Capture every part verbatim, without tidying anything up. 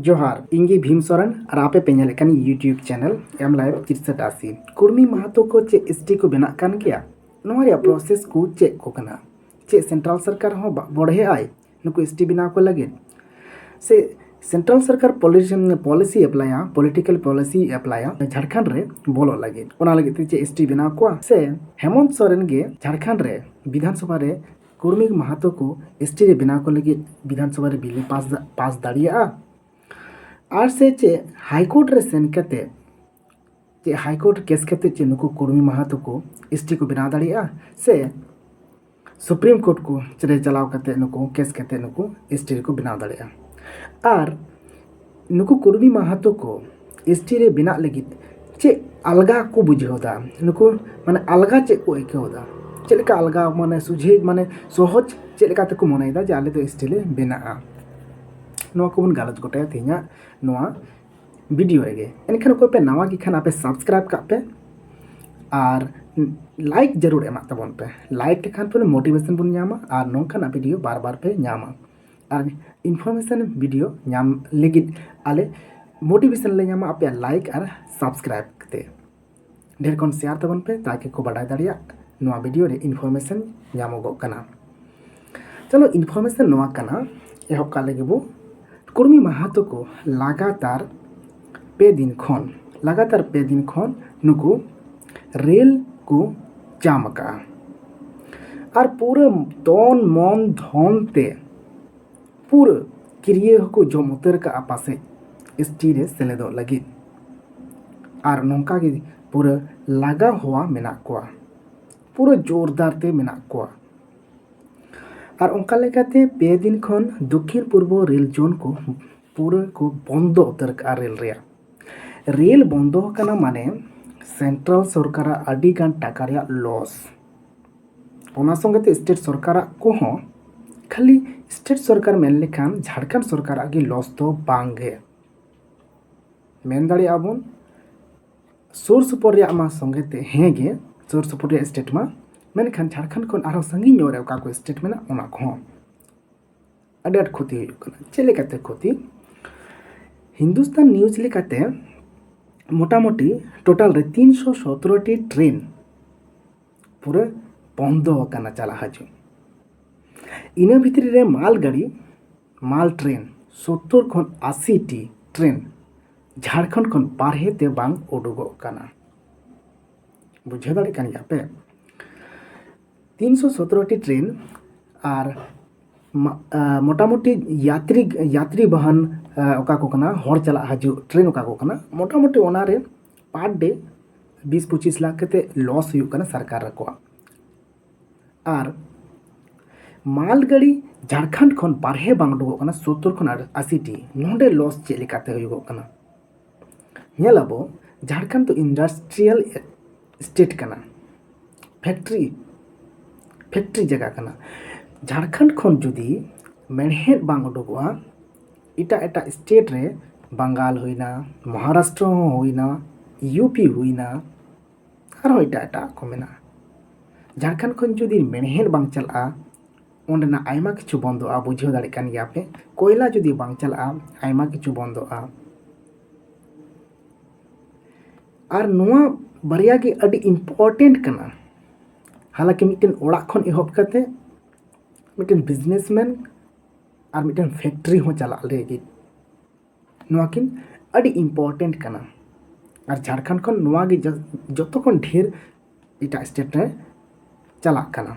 ᱡᱚᱦᱟᱨ, ᱤᱧ ᱜᱮ ᱵᱷᱤᱢ ᱥᱚᱨᱮᱱ ᱟᱨ ᱟᱯᱮ ᱯᱮ ᱧᱮᱞᱮᱫ ᱠᱟᱱ YouTube channel M Live ᱪᱤᱨᱥᱟᱴ ᱟᱥᱤ᱾ ᱠᱩᱲᱢᱤ ᱢᱟᱦᱟᱛᱚ ᱠᱚ ᱪᱮᱫ S T ᱠᱚ ᱵᱮᱱᱟᱜ ᱠᱟᱱ ᱜᱮᱭᱟ? ᱱᱚᱣᱟ ᱨᱮᱭᱟᱜ process ᱠᱚ ᱪᱮᱫ ᱠᱚ ᱠᱟᱱᱟ? ᱪᱮᱫ ᱥᱮᱱᱴᱨᱟᱞ ᱥᱚᱨᱠᱟᱨ ᱦᱚᱸ ᱵᱟ-, ᱵᱚᱲᱦᱮ ᱟᱭ ᱱᱩᱠᱩ S T ᱵᱮᱱᱟᱣ ᱠᱚ ᱞᱟᱹᱜᱤᱫ? ᱥᱮ ᱥᱮᱱᱴᱨᱟᱞ ᱥᱚᱨᱠᱟᱨ ᱯᱚᱞᱤᱥᱤ, ᱯᱚᱞᱤᱥᱤ ᱮᱯᱞᱟᱭᱟ, political policy ᱮᱯᱞᱟᱭᱟ ᱡᱷᱟᱲᱠᱷᱚᱸᱰ ᱨᱮ ᱵᱚᱞᱚᱜ ᱞᱟᱹᱜᱤᱫ? ᱚᱱᱟ ᱞᱟᱹᱜᱤᱫ ᱛᱮ ᱪᱮᱫ S T ᱵᱮᱱᱟᱣ ᱠᱚᱣᱟ? ᱥᱮ ᱦᱮᱢᱚᱱᱛ ᱥᱚᱨᱮᱱ ᱜᱮ ᱡᱷᱟᱲᱠᱷᱚᱸᱰ ᱨᱮ ᱵᱤᱫᱷᱟᱱ ᱥᱚᱵᱷᱟ ᱨᱮ ᱠᱩᱲᱢᱤ ᱢᱟᱦᱟᱛᱚ ᱠᱚ S T ᱨᱮ ᱵᱮᱱᱟᱣ ᱠᱚ ᱞᱟᱹᱜᱤᱫ ᱵᱤᱫᱷᱟᱱ ᱥᱚᱵᱷᱟ ᱨᱮ ᱵᱤᱞ ᱮ ᱯᱟᱥ ᱫᱟ-, ᱯᱟᱥ ᱫᱟᱲᱮᱭᱟᱜᱼᱟ? ᱟᱨ ᱥᱮ ᱪᱮᱫ ᱦᱟᱭ ᱠᱳᱨᱴ ᱨᱮ ᱥᱮᱱ ᱠᱟᱛᱮ, ᱪᱮᱫ ᱦᱟᱭ ᱠᱳᱨᱴ ᱠᱮᱥ ᱠᱟᱛᱮ ᱪᱮᱫ ᱱᱩᱠᱩ ᱠᱩᱲᱢᱤ ᱢᱟᱦᱟᱛᱚ ᱠᱚ S T ᱠᱚ ᱵᱮᱱᱟᱣ ᱫᱟᱲᱮᱭᱟᱜᱼᱟ? ᱥᱮ ᱥᱩᱯᱨᱤᱢ ᱠᱳᱨᱴ ᱠᱚ ᱨᱮ ᱪᱟᱞᱟᱣ ᱠᱟᱛᱮ ᱱᱩᱠᱩ ᱠᱮᱥ ᱠᱟᱛᱮ ᱱᱩᱠᱩ S T ᱨᱮᱠᱚ ᱵᱮᱱᱟᱣ ᱫᱟᱲᱮᱭᱟᱜᱼᱟ? ᱟᱨ ᱱᱩᱠᱩ ᱠᱩᱲᱢᱤ ᱢᱟᱦᱟᱛᱚ ᱠᱚ S T ᱨᱮ ᱵᱮᱱᱟᱜ ᱞᱟᱹᱜᱤᱫ ᱪᱮᱫ ᱟᱞᱜᱟ ᱠᱚ ᱵᱩᱡᱷᱟᱹᱣ ᱮᱫᱟ? ᱱᱩᱠᱩ ᱢᱟᱱᱮ ᱟᱞᱜᱟ ᱪᱮᱫ ᱠᱚ ᱟᱹᱭᱠᱟᱹᱣ ᱮᱫᱟ? ᱪᱮᱫ ᱞᱮᱠᱟ ᱟᱞᱜᱟ, ᱢᱟᱱᱮ ᱥᱚᱡᱷᱮ, ᱢᱟᱱᱮ ᱥᱚᱦᱚᱡᱽ ᱪᱮᱫ ᱞᱮᱠᱟ ᱛᱮᱠᱚ ᱢᱚᱱᱮᱭᱮᱫᱟ ᱡᱮ ᱟᱞᱮ ᱫᱚ S T ᱞᱮ ᱵᱮᱱᱟᱜᱼᱟ? ᱱᱚᱣᱟ ᱠᱚᱵᱚᱱ ᱜᱟᱞᱚᱪ ᱜᱚᱴᱟᱭᱟ ᱛᱮᱦᱮᱧᱟᱜ ᱱᱚᱣᱟ ᱵᱷᱤᱰᱤᱭᱳ ᱨᱮᱜᱮ᱾ ᱮᱱᱠᱷᱟᱱ ᱚᱠᱚᱭ ᱯᱮ ᱱᱟᱣᱟ ᱜᱮ ᱠᱷᱟᱱ ᱟᱯᱮ subscribe ᱠᱟᱜ ᱯᱮ ᱟᱨ like ᱡᱟᱹᱨᱩᱲ ᱮᱢᱟᱜ ᱛᱟᱵᱚᱱ ᱯᱮ᱾ Like ᱞᱮᱠᱷᱟᱱ ᱯᱮ motivation ᱵᱚᱱ ᱧᱟᱢᱟ ᱟᱨ ᱱᱚᱝᱠᱟᱱᱟᱜ ᱵᱷᱤᱰᱤᱭᱳ ᱵᱟᱨ ᱵᱟᱨ ᱯᱮ ᱧᱟᱢᱟ᱾ ᱟᱨ information ᱵᱷᱤᱰᱤᱭᱳ ᱧᱟᱢ ᱞᱟᱹᱜᱤᱫ ᱟᱞᱮ motivation ᱞᱮ ᱧᱟᱢᱟ ᱟᱯᱮᱭᱟᱜ like ᱟᱨ subscribe ᱛᱮ᱾ ᱰᱷᱮᱨ ᱠᱷᱚᱱ share ᱛᱟᱵᱚᱱ ᱯᱮ ᱛᱟᱠᱤ ᱠᱚ ᱵᱟᱰᱟᱭ ᱫᱟᱲᱮᱭᱟᱜ ᱱᱚᱣᱟ ᱵᱷᱤᱰᱤᱭᱳ ᱨᱮ information ᱧᱟᱢᱚᱜᱚᱜ ᱠᱟᱱᱟ᱾ ᱪᱚᱞᱚ, information ᱱᱚᱣᱟ ᱠᱟᱱᱟ, ᱮᱦᱚᱵ ᱠᱟᱜ ᱞᱮᱜᱮ ᱵᱚ᱾ ᱠᱩᱲᱢᱤ ᱢᱟᱦᱟᱛᱚ ᱠᱚ ᱞᱟᱜᱟᱛᱟᱨ ᱯᱮ ᱫᱤᱱ ᱠᱷᱚᱱ, ᱞᱟᱜᱟᱛᱟᱨ ᱯᱮ ᱫᱤᱱ ᱠᱷᱚᱱ ᱱᱩᱠᱩ ᱨᱮᱞ ᱠᱚ ᱡᱟᱢ ᱟᱠᱟᱜᱼᱟ᱾ ᱟᱨ ᱯᱩᱨᱟᱹ ᱛᱚᱱ ᱢᱚᱱ ᱫᱷᱚᱱ ᱛᱮ ᱯᱩᱨᱟᱹ ᱠᱤᱨᱭᱟᱹ ᱦᱚᱸᱠᱚ ᱡᱚᱢ ᱩᱛᱟᱹᱨ ᱠᱟᱜᱼᱟ ᱯᱟᱥᱮᱡ S T ᱨᱮ ᱥᱮᱞᱮᱫᱚᱜ ᱞᱟᱹᱜᱤᱫ᱾ ᱟᱨ ᱱᱚᱝᱠᱟ ᱜᱮ ᱯᱩᱨᱟᱹ ᱞᱟᱜᱟ ᱦᱚᱣᱟ ᱢᱮᱱᱟᱜ ᱠᱚᱣᱟ, ᱯᱩᱨᱟᱹ ᱡᱳᱨᱫᱟᱨ ᱛᱮ ᱢᱮᱱᱟᱜ ᱠᱚᱣᱟ᱾ ᱟᱨ ᱚᱱᱠᱟ ᱞᱮᱠᱟᱛᱮ ᱯᱮ ᱫᱤᱱ ᱠᱷᱚᱱ ᱫᱚᱠᱠᱷᱤᱱ ᱯᱩᱨᱵᱚ ᱨᱮᱞ ᱡᱳᱱ ᱠᱚ ᱯᱩᱨᱟᱹ ᱠᱚ ᱵᱚᱱᱫᱚ ᱩᱛᱟᱹᱨ ᱠᱟᱜᱼᱟ ᱨᱮᱞ ᱨᱮᱭᱟᱜ᱾ ᱨᱮᱞ ᱵᱚᱱᱫᱚ ᱟᱠᱟᱱᱟ ᱢᱟᱱᱮ ᱥᱮᱱᱴᱨᱟᱞ ᱥᱚᱨᱠᱟᱨᱟᱜ ᱟᱹᱰᱤ ᱜᱟᱱ ᱴᱟᱠᱟ ᱨᱮᱭᱟᱜ ᱞᱚᱥ᱾ ᱚᱱᱟ ᱥᱚᱸᱜᱮ ᱛᱮ ᱥᱴᱮᱴ ᱥᱚᱨᱠᱟᱨᱟᱜ ᱠᱚᱦᱚᱸ, ᱠᱷᱟᱹᱞᱤ ᱥᱴᱮᱴ ᱥᱚᱨᱠᱟᱨ ᱢᱮᱱ ᱞᱮᱠᱷᱟᱱ ᱡᱷᱟᱲᱠᱷᱚᱸᱰ ᱥᱚᱨᱠᱟᱨᱟᱜ ᱜᱮ ᱞᱚᱥ ᱫᱚ ᱵᱟᱝ ᱜᱮ᱾ ᱢᱮᱱ ᱫᱟᱲᱮᱭᱟᱜᱼᱟ ᱵᱚᱱ ᱥᱩᱨ ᱥᱩᱯᱩᱨ ᱨᱮᱭᱟᱜ ᱢᱟ ᱥᱚᱸᱜᱮ ᱛᱮ ᱦᱮᱸ ᱜᱮ, ᱥᱩᱨ ᱥᱩᱯᱩᱨ ᱨᱮᱭᱟᱜ ᱥᱴᱮᱴ ᱢᱟ, ᱢᱮᱱᱠᱷᱟᱱ ᱡᱷᱟᱲᱠᱷᱚᱸᱰ ᱠᱷᱚᱱ ᱟᱨᱦᱚᱸ ᱥᱟᱺᱜᱤᱧ ᱧᱚᱜ ᱨᱮ ᱚᱠᱟ ᱠᱚ ᱥᱴᱮᱴ ᱢᱮᱱᱟᱜ ᱚᱱᱟ ᱠᱚᱦᱚᱸ ᱟᱹᱰᱤ ᱟᱸᱴ ᱠᱷᱚᱛᱤ ᱦᱩᱭᱩᱜ ᱠᱟᱱᱟ᱾ ᱪᱮᱫ ᱞᱮᱠᱟᱛᱮ ᱠᱷᱚᱛᱤ? ᱦᱤᱱᱫᱩᱥᱛᱟᱱ ᱱᱤᱭᱩᱡᱽ ᱞᱮᱠᱟᱛᱮ ᱢᱚᱴᱟᱢᱩᱴᱤ ᱴᱳᱴᱟᱞ ᱨᱮ ᱛᱤᱱᱥᱚ ᱥᱚᱛᱨᱚ ᱴᱤ ᱴᱨᱮᱱ ᱯᱩᱨᱟᱹ ᱵᱚᱱᱫᱚ ᱟᱠᱟᱱᱟ ᱪᱟᱞᱟᱜ ᱦᱤᱡᱩᱜ᱾ ᱤᱱᱟᱹ ᱵᱷᱤᱛᱨᱤ ᱨᱮ ᱢᱟᱞ ᱜᱟᱹᱰᱤ, ᱢᱟᱞ ᱴᱨᱮᱱ ᱥᱚᱛᱛᱚᱨ ᱠᱷᱚᱱ ᱟᱥᱤ ᱴᱤ ᱴᱨᱮᱱ ᱡᱷᱟᱲᱠᱷᱚᱸᱰ ᱠᱷᱚᱱ ᱵᱟᱨᱦᱮ ᱛᱮ ᱵᱟᱝ ᱩᱰᱩᱠᱚᱜ ᱠᱟᱱᱟ᱾ ᱵᱩᱡᱷᱟᱹᱣ ᱫᱟᱲᱮᱭᱟᱜ ᱠᱟᱱ ᱜᱮᱭᱟ ᱯᱮ? ᱛᱤᱱᱥᱚ ᱥᱚᱛᱨᱚ ᱴᱤ ᱴᱨᱮᱱ ᱟᱨ ᱢᱟ-, ᱟ, ᱢᱚᱴᱟᱢᱩᱴᱤ ᱭᱟᱛᱨᱤ, ᱭᱟᱛᱨᱤ ᱵᱟᱦᱟᱱ, ᱟ, ᱚᱠᱟ ᱠᱚ ᱠᱟᱱᱟ, ᱦᱚᱲ ᱪᱟᱞᱟᱜ ᱦᱤᱡᱩᱜ ᱴᱨᱮᱱ ᱚᱠᱟ ᱠᱚ ᱠᱟᱱᱟ, ᱢᱚᱴᱟᱢᱩᱴᱤ ᱚᱱᱟᱨᱮ per day ᱵᱤᱥ ᱯᱚᱸᱪᱤᱥ ᱞᱟᱠᱷ ᱠᱟᱛᱮ ᱞᱚᱥ ᱦᱩᱭᱩᱜ ᱠᱟᱱᱟ ᱥᱚᱨᱠᱟᱨ ᱠᱚᱣᱟᱜ᱾ ᱟᱨ ᱢᱟᱞ ᱜᱟᱹᱰᱤ ᱡᱷᱟᱲᱠᱷᱚᱸᱰ ᱠᱷᱚᱱ ᱵᱟᱨᱦᱮ ᱵᱟᱝ ᱩᱰᱩᱠᱚᱜ ᱠᱟᱱᱟ ᱥᱚᱛᱛᱚᱨ ᱠᱷᱚᱱ ᱟᱥᱤ ᱴᱤ᱾ ᱱᱚᱰᱮ ᱞᱚᱥ ᱪᱮᱫ ᱞᱮᱠᱟᱛᱮ ᱦᱩᱭᱩᱜᱚᱜ ᱠᱟᱱᱟ? ᱧᱮᱞ ᱟᱵᱚ, ᱡᱷᱟᱲᱠᱷᱚᱸᱰ ᱫᱚ ᱤᱱᱰᱟᱥᱴᱨᱤᱭᱟᱞ ᱥᱴᱮᱴ ᱠᱟᱱᱟ, ᱯᱷᱮᱠᱴᱨᱤ, ᱯᱷᱮᱠᱴᱨᱤ ᱡᱟᱭᱜᱟ ᱠᱟᱱᱟ᱾ ᱡᱷᱟᱲᱠᱷᱚᱸᱰ ᱠᱷᱚᱱ ᱡᱩᱫᱤ ᱢᱮᱬᱦᱮᱫ ᱵᱟᱝ ᱩᱰᱩᱠᱚᱜᱼᱟ, ᱮᱴᱟᱜ ᱮᱴᱟᱜ ᱥᱴᱮᱴ ᱨᱮ, ᱵᱟᱝᱜᱟᱞ ᱦᱩᱭᱱᱟ, ᱢᱚᱦᱟᱨᱟᱥᱴᱨᱚ ᱦᱚᱸ ᱦᱩᱭᱱᱟ, ᱤᱭᱩ ᱯᱤ ᱦᱩᱭᱱᱟ, ᱟᱨᱦᱚᱸ ᱮᱴᱟᱜ ᱮᱴᱟᱜ ᱠᱚ ᱢᱮᱱᱟᱜᱼᱟ᱾ ᱡᱷᱟᱲᱠᱷᱚᱸᱰ ᱠᱷᱚᱱ ᱡᱩᱫᱤ ᱢᱮᱬᱦᱮᱫ ᱵᱟᱝ ᱪᱟᱞᱟᱜᱼᱟ, ᱚᱸᱰᱮᱱᱟᱜ ᱟᱭᱢᱟ ᱠᱤᱪᱷᱩ ᱵᱚᱱᱫᱚᱜᱼᱟ, ᱵᱩᱡᱷᱟᱹᱣ ᱫᱟᱲᱮᱭᱟᱜ ᱠᱟᱱ ᱜᱮᱭᱟ ᱯᱮ᱾ ᱠᱚᱭᱞᱟ ᱡᱩᱫᱤ ᱵᱟᱝ ᱪᱟᱞᱟᱜᱼᱟ, ᱟᱭᱢᱟ ᱠᱤᱪᱷᱩ ᱵᱚᱱᱫᱚᱜᱼᱟ᱾ ᱟᱨ ᱱᱚᱣᱟ ᱵᱟᱨᱭᱟ ᱜᱮ ᱟᱹᱰᱤ important ᱠᱟᱱᱟ᱾ ᱦᱟᱞᱟᱸᱠᱤ ᱢᱤᱫᱴᱮᱱ ᱚᱲᱟᱜ ᱠᱷᱚᱱ ᱮᱦᱚᱵ ᱠᱟᱛᱮ ᱢᱤᱫᱴᱮᱱ ᱵᱤᱡᱽᱱᱮᱥᱢᱮᱱ ᱟᱨ ᱢᱤᱫᱴᱮᱱ ᱯᱷᱮᱠᱴᱨᱤ ᱦᱚᱸ ᱪᱟᱞᱟᱜ ᱞᱟᱹᱜᱤᱫ ᱱᱚᱣᱟ ᱠᱤᱱ ᱟᱹᱰᱤ important ᱠᱟᱱᱟ᱾ ᱟᱨ ᱡᱷᱟᱲᱠᱷᱚᱸᱰ ᱠᱷᱚᱱ ᱱᱚᱣᱟ ᱜᱮ ᱡᱟ-, ᱡᱚᱛᱚ ᱠᱷᱚᱱ ᱰᱷᱮᱨ ᱮᱴᱟᱜ ᱥᱴᱮᱴ ᱨᱮ ᱪᱟᱞᱟᱜ ᱠᱟᱱᱟ᱾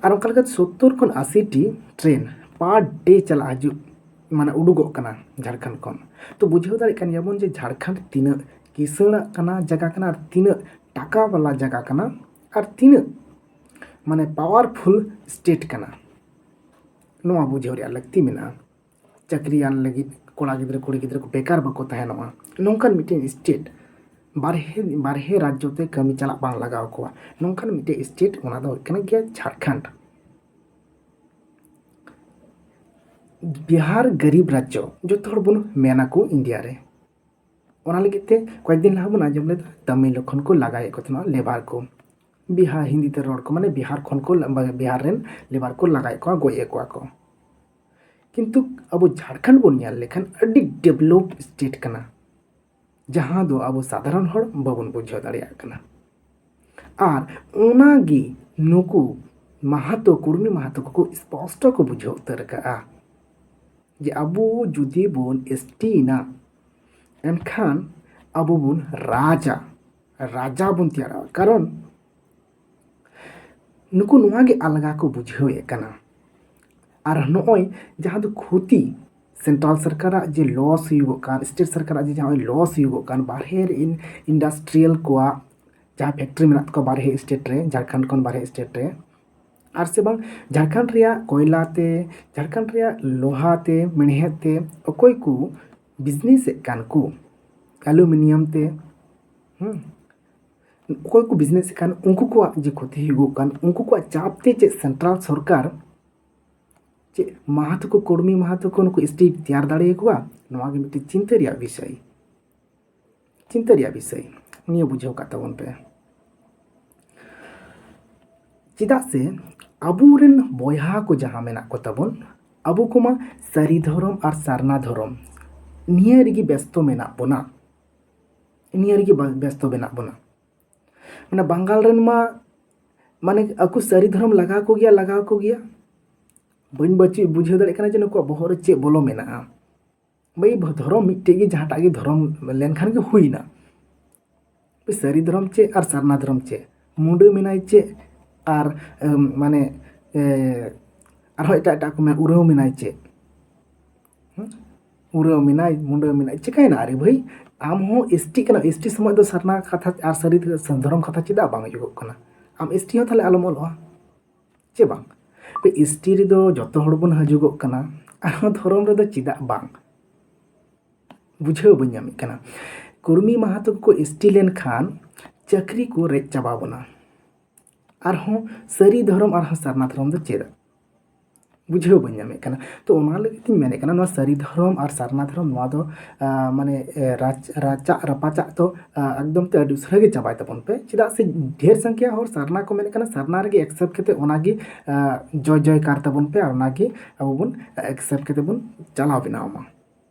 ᱟᱨ ᱚᱱᱠᱟ ᱞᱮᱠᱟᱛᱮ ᱥᱚᱛᱛᱚᱨ ᱠᱷᱚᱱ ᱟᱥᱤ ᱴᱤ ᱴᱨᱮᱱ per day ᱪᱟᱞᱟᱜ ᱦᱤᱡᱩᱜ, ᱢᱟᱱᱮ ᱩᱰᱩᱠᱚᱜ ᱠᱟᱱᱟ ᱡᱷᱟᱲᱠᱷᱚᱸᱰ ᱠᱷᱚᱱ᱾ ᱛᱚ ᱵᱩᱡᱷᱟᱹᱣ ᱫᱟᱲᱮᱭᱟᱜ ᱠᱟᱱ ᱜᱮᱭᱟᱵᱚᱱ ᱡᱮ ᱡᱷᱟᱲᱠᱷᱚᱸᱰ ᱛᱤᱱᱟᱹᱜ ᱠᱤᱥᱟᱹᱬᱟᱜ ᱠᱟᱱᱟ ᱡᱟᱭᱜᱟ ᱠᱟᱱᱟ ᱟᱨ ᱛᱤᱱᱟᱹᱜ ᱴᱟᱠᱟ ᱵᱟᱞᱟ ᱡᱟᱭᱜᱟ ᱠᱟᱱᱟ ᱟᱨ ᱛᱤᱱᱟᱹᱜ ᱢᱟᱱᱮ powerful state ᱠᱟᱱᱟ, ᱱᱚᱣᱟ ᱵᱩᱡᱷᱟᱹᱣ ᱨᱮᱭᱟᱜ ᱞᱟᱹᱠᱛᱤ ᱢᱮᱱᱟᱜᱼᱟ᱾ ᱪᱟᱹᱠᱨᱤᱭᱟᱱ ᱞᱟᱹᱜᱤᱫ ᱠᱚᱲᱟ ᱜᱤᱫᱽᱨᱟᱹ ᱠᱩᱲᱤ ᱜᱤᱫᱽᱨᱟᱹ ᱠᱚ ᱵᱮᱠᱟᱨ ᱵᱟᱠᱚ ᱛᱟᱦᱮᱱᱚᱜᱼᱟ, ᱱᱚᱝᱠᱟᱱ ᱢᱤᱫᱴᱮᱱ ᱥᱴᱮᱴ, ᱵᱟᱨᱦᱮ, ᱵᱟᱨᱦᱮ ᱨᱟᱡᱽᱡᱚ ᱛᱮ ᱠᱟᱹᱢᱤ ᱪᱟᱞᱟᱜ ᱵᱟᱝ ᱞᱟᱜᱟᱣ ᱠᱚᱣᱟ, ᱱᱚᱝᱠᱟᱱ ᱢᱤᱫᱴᱮᱱ ᱥᱴᱮᱴ, ᱚᱱᱟ ᱫᱚ ᱦᱩᱭᱩᱜ ᱠᱟᱱᱟ ᱜᱮᱭᱟ ᱡᱷᱟᱲᱠᱷᱚᱸᱰ᱾ ᱵᱤᱦᱟᱨ ᱜᱟᱨᱤᱵ ᱨᱟᱡᱽᱡᱚ ᱡᱚᱛᱚ ᱦᱚᱲ ᱵᱚᱱ ᱢᱮᱱᱟᱠᱚ ᱤᱱᱰᱤᱭᱟ ᱨᱮ᱾ ᱚᱱᱟ ᱞᱟᱹᱜᱤᱫ ᱛᱮ ᱠᱚᱭᱮᱠ ᱫᱤᱱ ᱞᱟᱦᱟ ᱵᱚᱱ ᱟᱸᱡᱚᱢ ᱞᱮᱫᱟ, ᱛᱟᱢᱤᱞ ᱠᱷᱚᱱ ᱠᱚ ᱞᱟᱜᱟᱭᱮᱫ ᱠᱚ ᱛᱟᱦᱮᱱᱟ ᱞᱮᱵᱟᱨ ᱠᱚ, ᱵᱤᱦᱟᱨ, ᱦᱤᱱᱫᱤ ᱛᱮ ᱨᱚᱲ ᱠᱚ, ᱢᱟᱱᱮ ᱵᱤᱦᱟᱨ ᱠᱷᱚᱱ ᱠᱚ, ᱵᱤᱦᱟᱨ ᱨᱮᱱ ᱞᱮᱵᱟᱨ ᱠᱚ ᱞᱟᱜᱟᱭᱮᱫ ᱠᱚᱣᱟ, ᱜᱚᱡ ᱮᱫ ᱠᱚᱣᱟ ᱠᱚ᱾ ᱠᱤᱱᱛᱩ ᱟᱵᱚ ᱡᱷᱟᱲᱠᱷᱚᱸᱰ ᱵᱚᱱ ᱧᱮᱞ ᱞᱮᱠᱷᱟᱱ ᱟᱹᱰᱤ develop state ᱠᱟᱱᱟ, ᱡᱟᱦᱟᱸ ᱫᱚ ᱟᱵᱚ ᱥᱟᱫᱷᱟᱨᱚᱱ ᱦᱚᱲ ᱵᱟᱵᱚᱱ ᱵᱩᱡᱷᱟᱹᱣ ᱫᱟᱲᱮᱭᱟᱜ ᱠᱟᱱᱟ᱾ ᱟᱨ ᱚᱱᱟᱜᱮ ᱱᱩᱠᱩ ᱢᱟᱦᱟᱛᱚ, ᱠᱩᱲᱢᱤ ᱢᱟᱦᱟᱛᱚ ᱠᱚᱠᱚ ᱥᱯᱚᱥᱴᱚ ᱠᱚ ᱵᱩᱡᱷᱟᱹᱣ ᱩᱛᱟᱹᱨ ᱟᱠᱟᱫᱼᱟ ᱡᱮ ᱟᱵᱚ ᱡᱩᱫᱤ ᱵᱚᱱ ST ᱮᱱᱟ, ᱮᱱᱠᱷᱟᱱ ᱟᱵᱚ ᱵᱚᱱ ᱨᱟᱡᱟ, ᱨᱟᱡᱟ ᱵᱚᱱ ᱛᱮᱭᱟᱨᱟ᱾ ᱠᱟᱨᱚᱱ ᱱᱩᱠᱩ ᱱᱚᱣᱟ ᱜᱮ ᱟᱞᱜᱟ ᱠᱚ ᱵᱩᱡᱷᱟᱹᱣᱮᱫ ᱠᱟᱱᱟ᱾ ᱟᱨ ᱱᱚᱜᱼᱚᱭ ᱡᱟᱦᱟᱸ ᱫᱚ ᱠᱷᱚᱛᱤ, central ᱥᱚᱨᱠᱟᱨᱟᱜ ᱡᱮ loss ᱦᱩᱭᱩᱜᱚᱜ ᱠᱟᱱ, state ᱥᱚᱨᱠᱟᱨᱟᱜ ᱡᱮ ᱡᱟᱦᱟᱸ loss ᱦᱩᱭᱩᱜᱚᱜ ᱠᱟᱱ, ᱵᱟᱨᱦᱮ ᱨᱮ in-, industrial ᱠᱚᱣᱟᱜ ᱡᱟᱦᱟᱸ factory ᱢᱮᱱᱟᱜ ᱛᱟᱠᱚᱣᱟ ᱵᱟᱨᱦᱮ state ᱨᱮ, ᱡᱷᱟᱲᱠᱷᱚᱸᱰ ᱠᱷᱚᱱ ᱵᱟᱨᱦᱮ state ᱨᱮ, ᱟᱨ ᱥᱮ ᱵᱟᱝ ᱡᱷᱟᱲᱠᱷᱚᱸᱰ ᱨᱮᱭᱟᱜ ᱠᱚᱭᱞᱟ ᱛᱮ, ᱡᱷᱟᱲᱠᱷᱚᱸᱰ ᱨᱮᱭᱟᱜ ᱞᱳᱦᱟ ᱛᱮ, ᱢᱮᱬᱦᱮᱫ ᱛᱮ ᱚᱠᱚᱭ ᱠᱚ business ᱮᱫ ᱠᱟᱱ ᱠᱚ, aluminium ᱛᱮ, ᱦᱩᱸ, ᱚᱠᱚᱭ ᱠᱚ business ᱮᱫ ᱠᱟᱱ, ᱩᱱᱠᱩ ᱠᱚᱣᱟᱜ ᱡᱮ ᱠᱷᱚᱛᱤ ᱦᱩᱭᱩᱜᱚᱜ ᱠᱟᱱ, ᱩᱱᱠᱩ ᱠᱚᱣᱟᱜ ᱪᱟᱯ ᱛᱮ ᱪᱮᱫ central ᱥᱚᱨᱠᱟᱨ ᱪᱮᱫ ᱢᱟᱦᱟᱛᱚ ᱠᱚ, ᱠᱩᱲᱢᱤ ᱢᱟᱦᱟᱛᱚ ᱠᱚ ᱱᱩᱠᱩ ST ᱛᱮᱭᱟᱨ ᱫᱟᱲᱮᱭᱟᱠᱚᱣᱟ? ᱱᱚᱣᱟ ᱜᱮ ᱢᱤᱫᱴᱮᱱ ᱪᱤᱱᱛᱟᱹ ᱨᱮᱭᱟᱜ ᱵᱤᱥᱚᱭ, ᱪᱤᱱᱛᱟᱹ ᱨᱮᱭᱟᱜ ᱵᱤᱥᱚᱭ᱾ ᱱᱤᱭᱟᱹ ᱵᱩᱡᱷᱟᱹᱣ ᱠᱟᱜ ᱛᱟᱵᱚᱱ ᱯᱮ᱾ ᱪᱮᱫᱟᱜ ᱥᱮ ᱟᱵᱚᱨᱮᱱ ᱵᱚᱭᱦᱟ ᱠᱚ ᱡᱟᱦᱟᱸ ᱢᱮᱱᱟᱜ ᱠᱚ ᱛᱟᱵᱚᱱ, ᱟᱵᱚ ᱠᱚᱢᱟ ᱥᱟᱹᱨᱤ ᱫᱷᱚᱨᱚᱢ ᱟᱨ ᱥᱟᱨᱱᱟ ᱫᱷᱚᱨᱚᱢ ᱱᱤᱭᱟᱹ ᱨᱮᱜᱮ ᱵᱮᱥᱛᱚ ᱢᱮᱱᱟᱜ ᱵᱚᱱᱟ, ᱱᱤᱭᱟᱹ ᱨᱮᱜᱮ ᱵᱟ-, ᱵᱮᱥᱛᱚ ᱢᱮᱱᱟᱜ ᱵᱚᱱᱟ᱾ ᱢᱟᱱᱮ ᱵᱟᱝᱜᱟᱞ ᱨᱮᱱ ᱢᱟ, ᱢᱟᱱᱮ ᱟᱠᱚ ᱥᱟᱹᱨᱤ ᱫᱷᱚᱨᱚᱢ ᱞᱟᱜᱟᱣ ᱠᱚᱜᱮᱭᱟ, ᱞᱟᱜᱟᱣ ᱠᱚᱜᱮᱭᱟ᱾ ᱵᱟᱹᱧ ᱵᱟᱹᱪᱤ-, ᱵᱩᱡᱷᱟᱹᱣ ᱫᱟᱲᱮᱭᱟᱜ ᱠᱟᱱᱟ ᱡᱮ ᱱᱩᱠᱩᱣᱟᱜ ᱵᱚᱦᱚᱜ ᱨᱮ ᱪᱮᱫ ᱵᱚᱞᱚ ᱢᱮᱱᱟᱜᱼᱟ᱾ ᱵᱷᱟᱹᱭ, ᱫᱷᱚᱨᱚᱢ ᱢᱤᱫᱴᱮᱡ ᱜᱮ, ᱡᱟᱦᱟᱸᱴᱟᱜ ᱜᱮ ᱫᱷᱚᱨᱚᱢ ᱞᱮᱱᱠᱷᱟᱱ ᱜᱮ ᱦᱩᱭᱱᱟ᱾ ᱥᱟᱹᱨᱤ ᱫᱷᱚᱨᱚᱢ ᱪᱮᱫ ᱟᱨ ᱥᱟᱨᱱᱟ ᱫᱷᱚᱨᱚᱢ ᱪᱮᱫ? ᱢᱩᱰᱟᱹ ᱢᱮᱱᱟᱭ ᱪᱮᱫ? ᱟᱨ, ᱮᱢ, ᱢᱟᱱᱮ, ᱮ, ᱟᱨᱦᱚᱸ ᱮᱴᱟᱜ ᱮᱴᱟᱜ ᱠᱚ ᱢᱮᱱᱟ, ᱩᱨᱟᱹᱣ ᱢᱮᱱᱟᱭ ᱪᱮᱫ? ᱦᱩᱸ? ᱩᱨᱟᱹᱣ ᱢᱮᱱᱟᱭ, ᱢᱩᱰᱟᱹ ᱢᱮᱱᱟᱭ, ᱪᱤᱠᱟᱹᱭᱮᱱᱟ? ᱟᱨᱮ ᱵᱷᱟᱹᱭ, ᱟᱢ ᱦᱚᱸ ST ᱠᱟᱱᱟ, ST ᱥᱚᱢᱚᱭ ᱫᱚ ᱥᱟᱨᱱᱟ ᱠᱟᱛᱷᱟ ᱟᱨ ᱥᱟᱹᱨᱤ ᱫᱷᱚᱨᱚᱢ ᱠᱟᱛᱷᱟ ᱪᱮᱫᱟᱜ ᱵᱟᱝ ᱦᱤᱡᱩᱜᱚᱜ ᱠᱟᱱᱟ? ᱟᱢ ST ᱦᱚᱸ ᱛᱟᱦᱞᱮ ᱟᱞᱚᱢ ᱚᱞᱚᱜᱼᱟ᱾ ᱪᱮ ᱵᱟᱝ? ᱵᱮ, ST ᱨᱮᱫᱚ ᱡᱚᱛᱚ ᱦᱚᱲ ᱵᱚᱱ ᱦᱤᱡᱩᱜᱚᱜ ᱠᱟᱱᱟ, ᱟᱨᱦᱚᱸ ᱫᱷᱚᱨᱚᱢ ᱨᱮᱫᱚ ᱪᱮᱫᱟᱜ ᱵᱟᱝ? ᱵᱩᱡᱷᱟᱹᱣ ᱵᱟᱹᱧ ᱧᱟᱢᱮᱫ ᱠᱟᱱᱟ᱾ ᱠᱩᱲᱢᱤ ᱢᱟᱦᱟᱛᱚ ᱠᱚᱠᱚ ST ᱞᱮᱱᱠᱷᱟᱱ ᱪᱟᱹᱠᱨᱤ ᱠᱚ ᱨᱮᱡ ᱪᱟᱵᱟ ᱵᱚᱱᱟ, ᱟᱨᱦᱚᱸ ᱥᱟᱹᱨᱤ ᱫᱷᱚᱨᱚᱢ ᱟᱨᱦᱚᱸ ᱥᱟᱨᱱᱟ ᱫᱷᱚᱨᱚᱢ ᱫᱚ ᱪᱮᱫᱟᱜ? ᱵᱩᱡᱷᱟᱹᱣ ᱵᱟᱹᱧ ᱧᱟᱢᱮᱫ ᱠᱟᱱᱟ᱾ ᱛᱚ ᱚᱱᱟ ᱞᱟᱹᱜᱤᱫ ᱛᱤᱧ ᱢᱮᱱᱮᱫ ᱠᱟᱱᱟ, ᱱᱚᱣᱟ ᱥᱟᱹᱨᱤ ᱫᱷᱚᱨᱚᱢ ᱟᱨ ᱥᱟᱨᱱᱟ ᱫᱷᱚᱨᱚᱢ ᱱᱚᱣᱟ ᱫᱚ ᱟᱸ, ᱢᱟᱱᱮ ᱮ, ᱨᱟᱡᱽ ᱨᱟᱪᱟᱜ ᱨᱟᱯᱟᱪᱟᱜ ᱫᱚ ᱟᱸ, ᱮᱠᱫᱚᱢ ᱛᱮ ᱟᱹᱰᱤ ᱩᱥᱟᱹᱨᱟ ᱜᱮ ᱪᱟᱵᱟᱭ ᱛᱟᱵᱚᱱ ᱯᱮ᱾ ᱪᱮᱫᱟᱜ ᱥᱮ ᱰᱷᱮᱨ ᱥᱚᱝᱠᱷᱭᱟ ᱦᱚᱲ ᱥᱟᱨᱱᱟ ᱠᱚ ᱢᱮᱱᱮᱫ ᱠᱟᱱᱟ, ᱥᱟᱨᱱᱟ ᱨᱮᱜᱮ ᱮᱠᱥᱮᱯᱴ ᱠᱟᱛᱮ ᱚᱱᱟᱜᱮ ᱟᱸ, ᱡᱚᱭ ᱡᱚᱭᱠᱟᱨ ᱛᱟᱵᱚᱱ ᱯᱮ ᱟᱨ ᱚᱱᱟᱜᱮ ᱟᱵᱚ ᱵᱚᱱ ᱮᱠᱥᱮᱯᱴ ᱠᱟᱛᱮ ᱵᱚᱱ ᱪᱟᱞᱟᱣ ᱵᱮᱱᱟᱣ ᱢᱟ᱾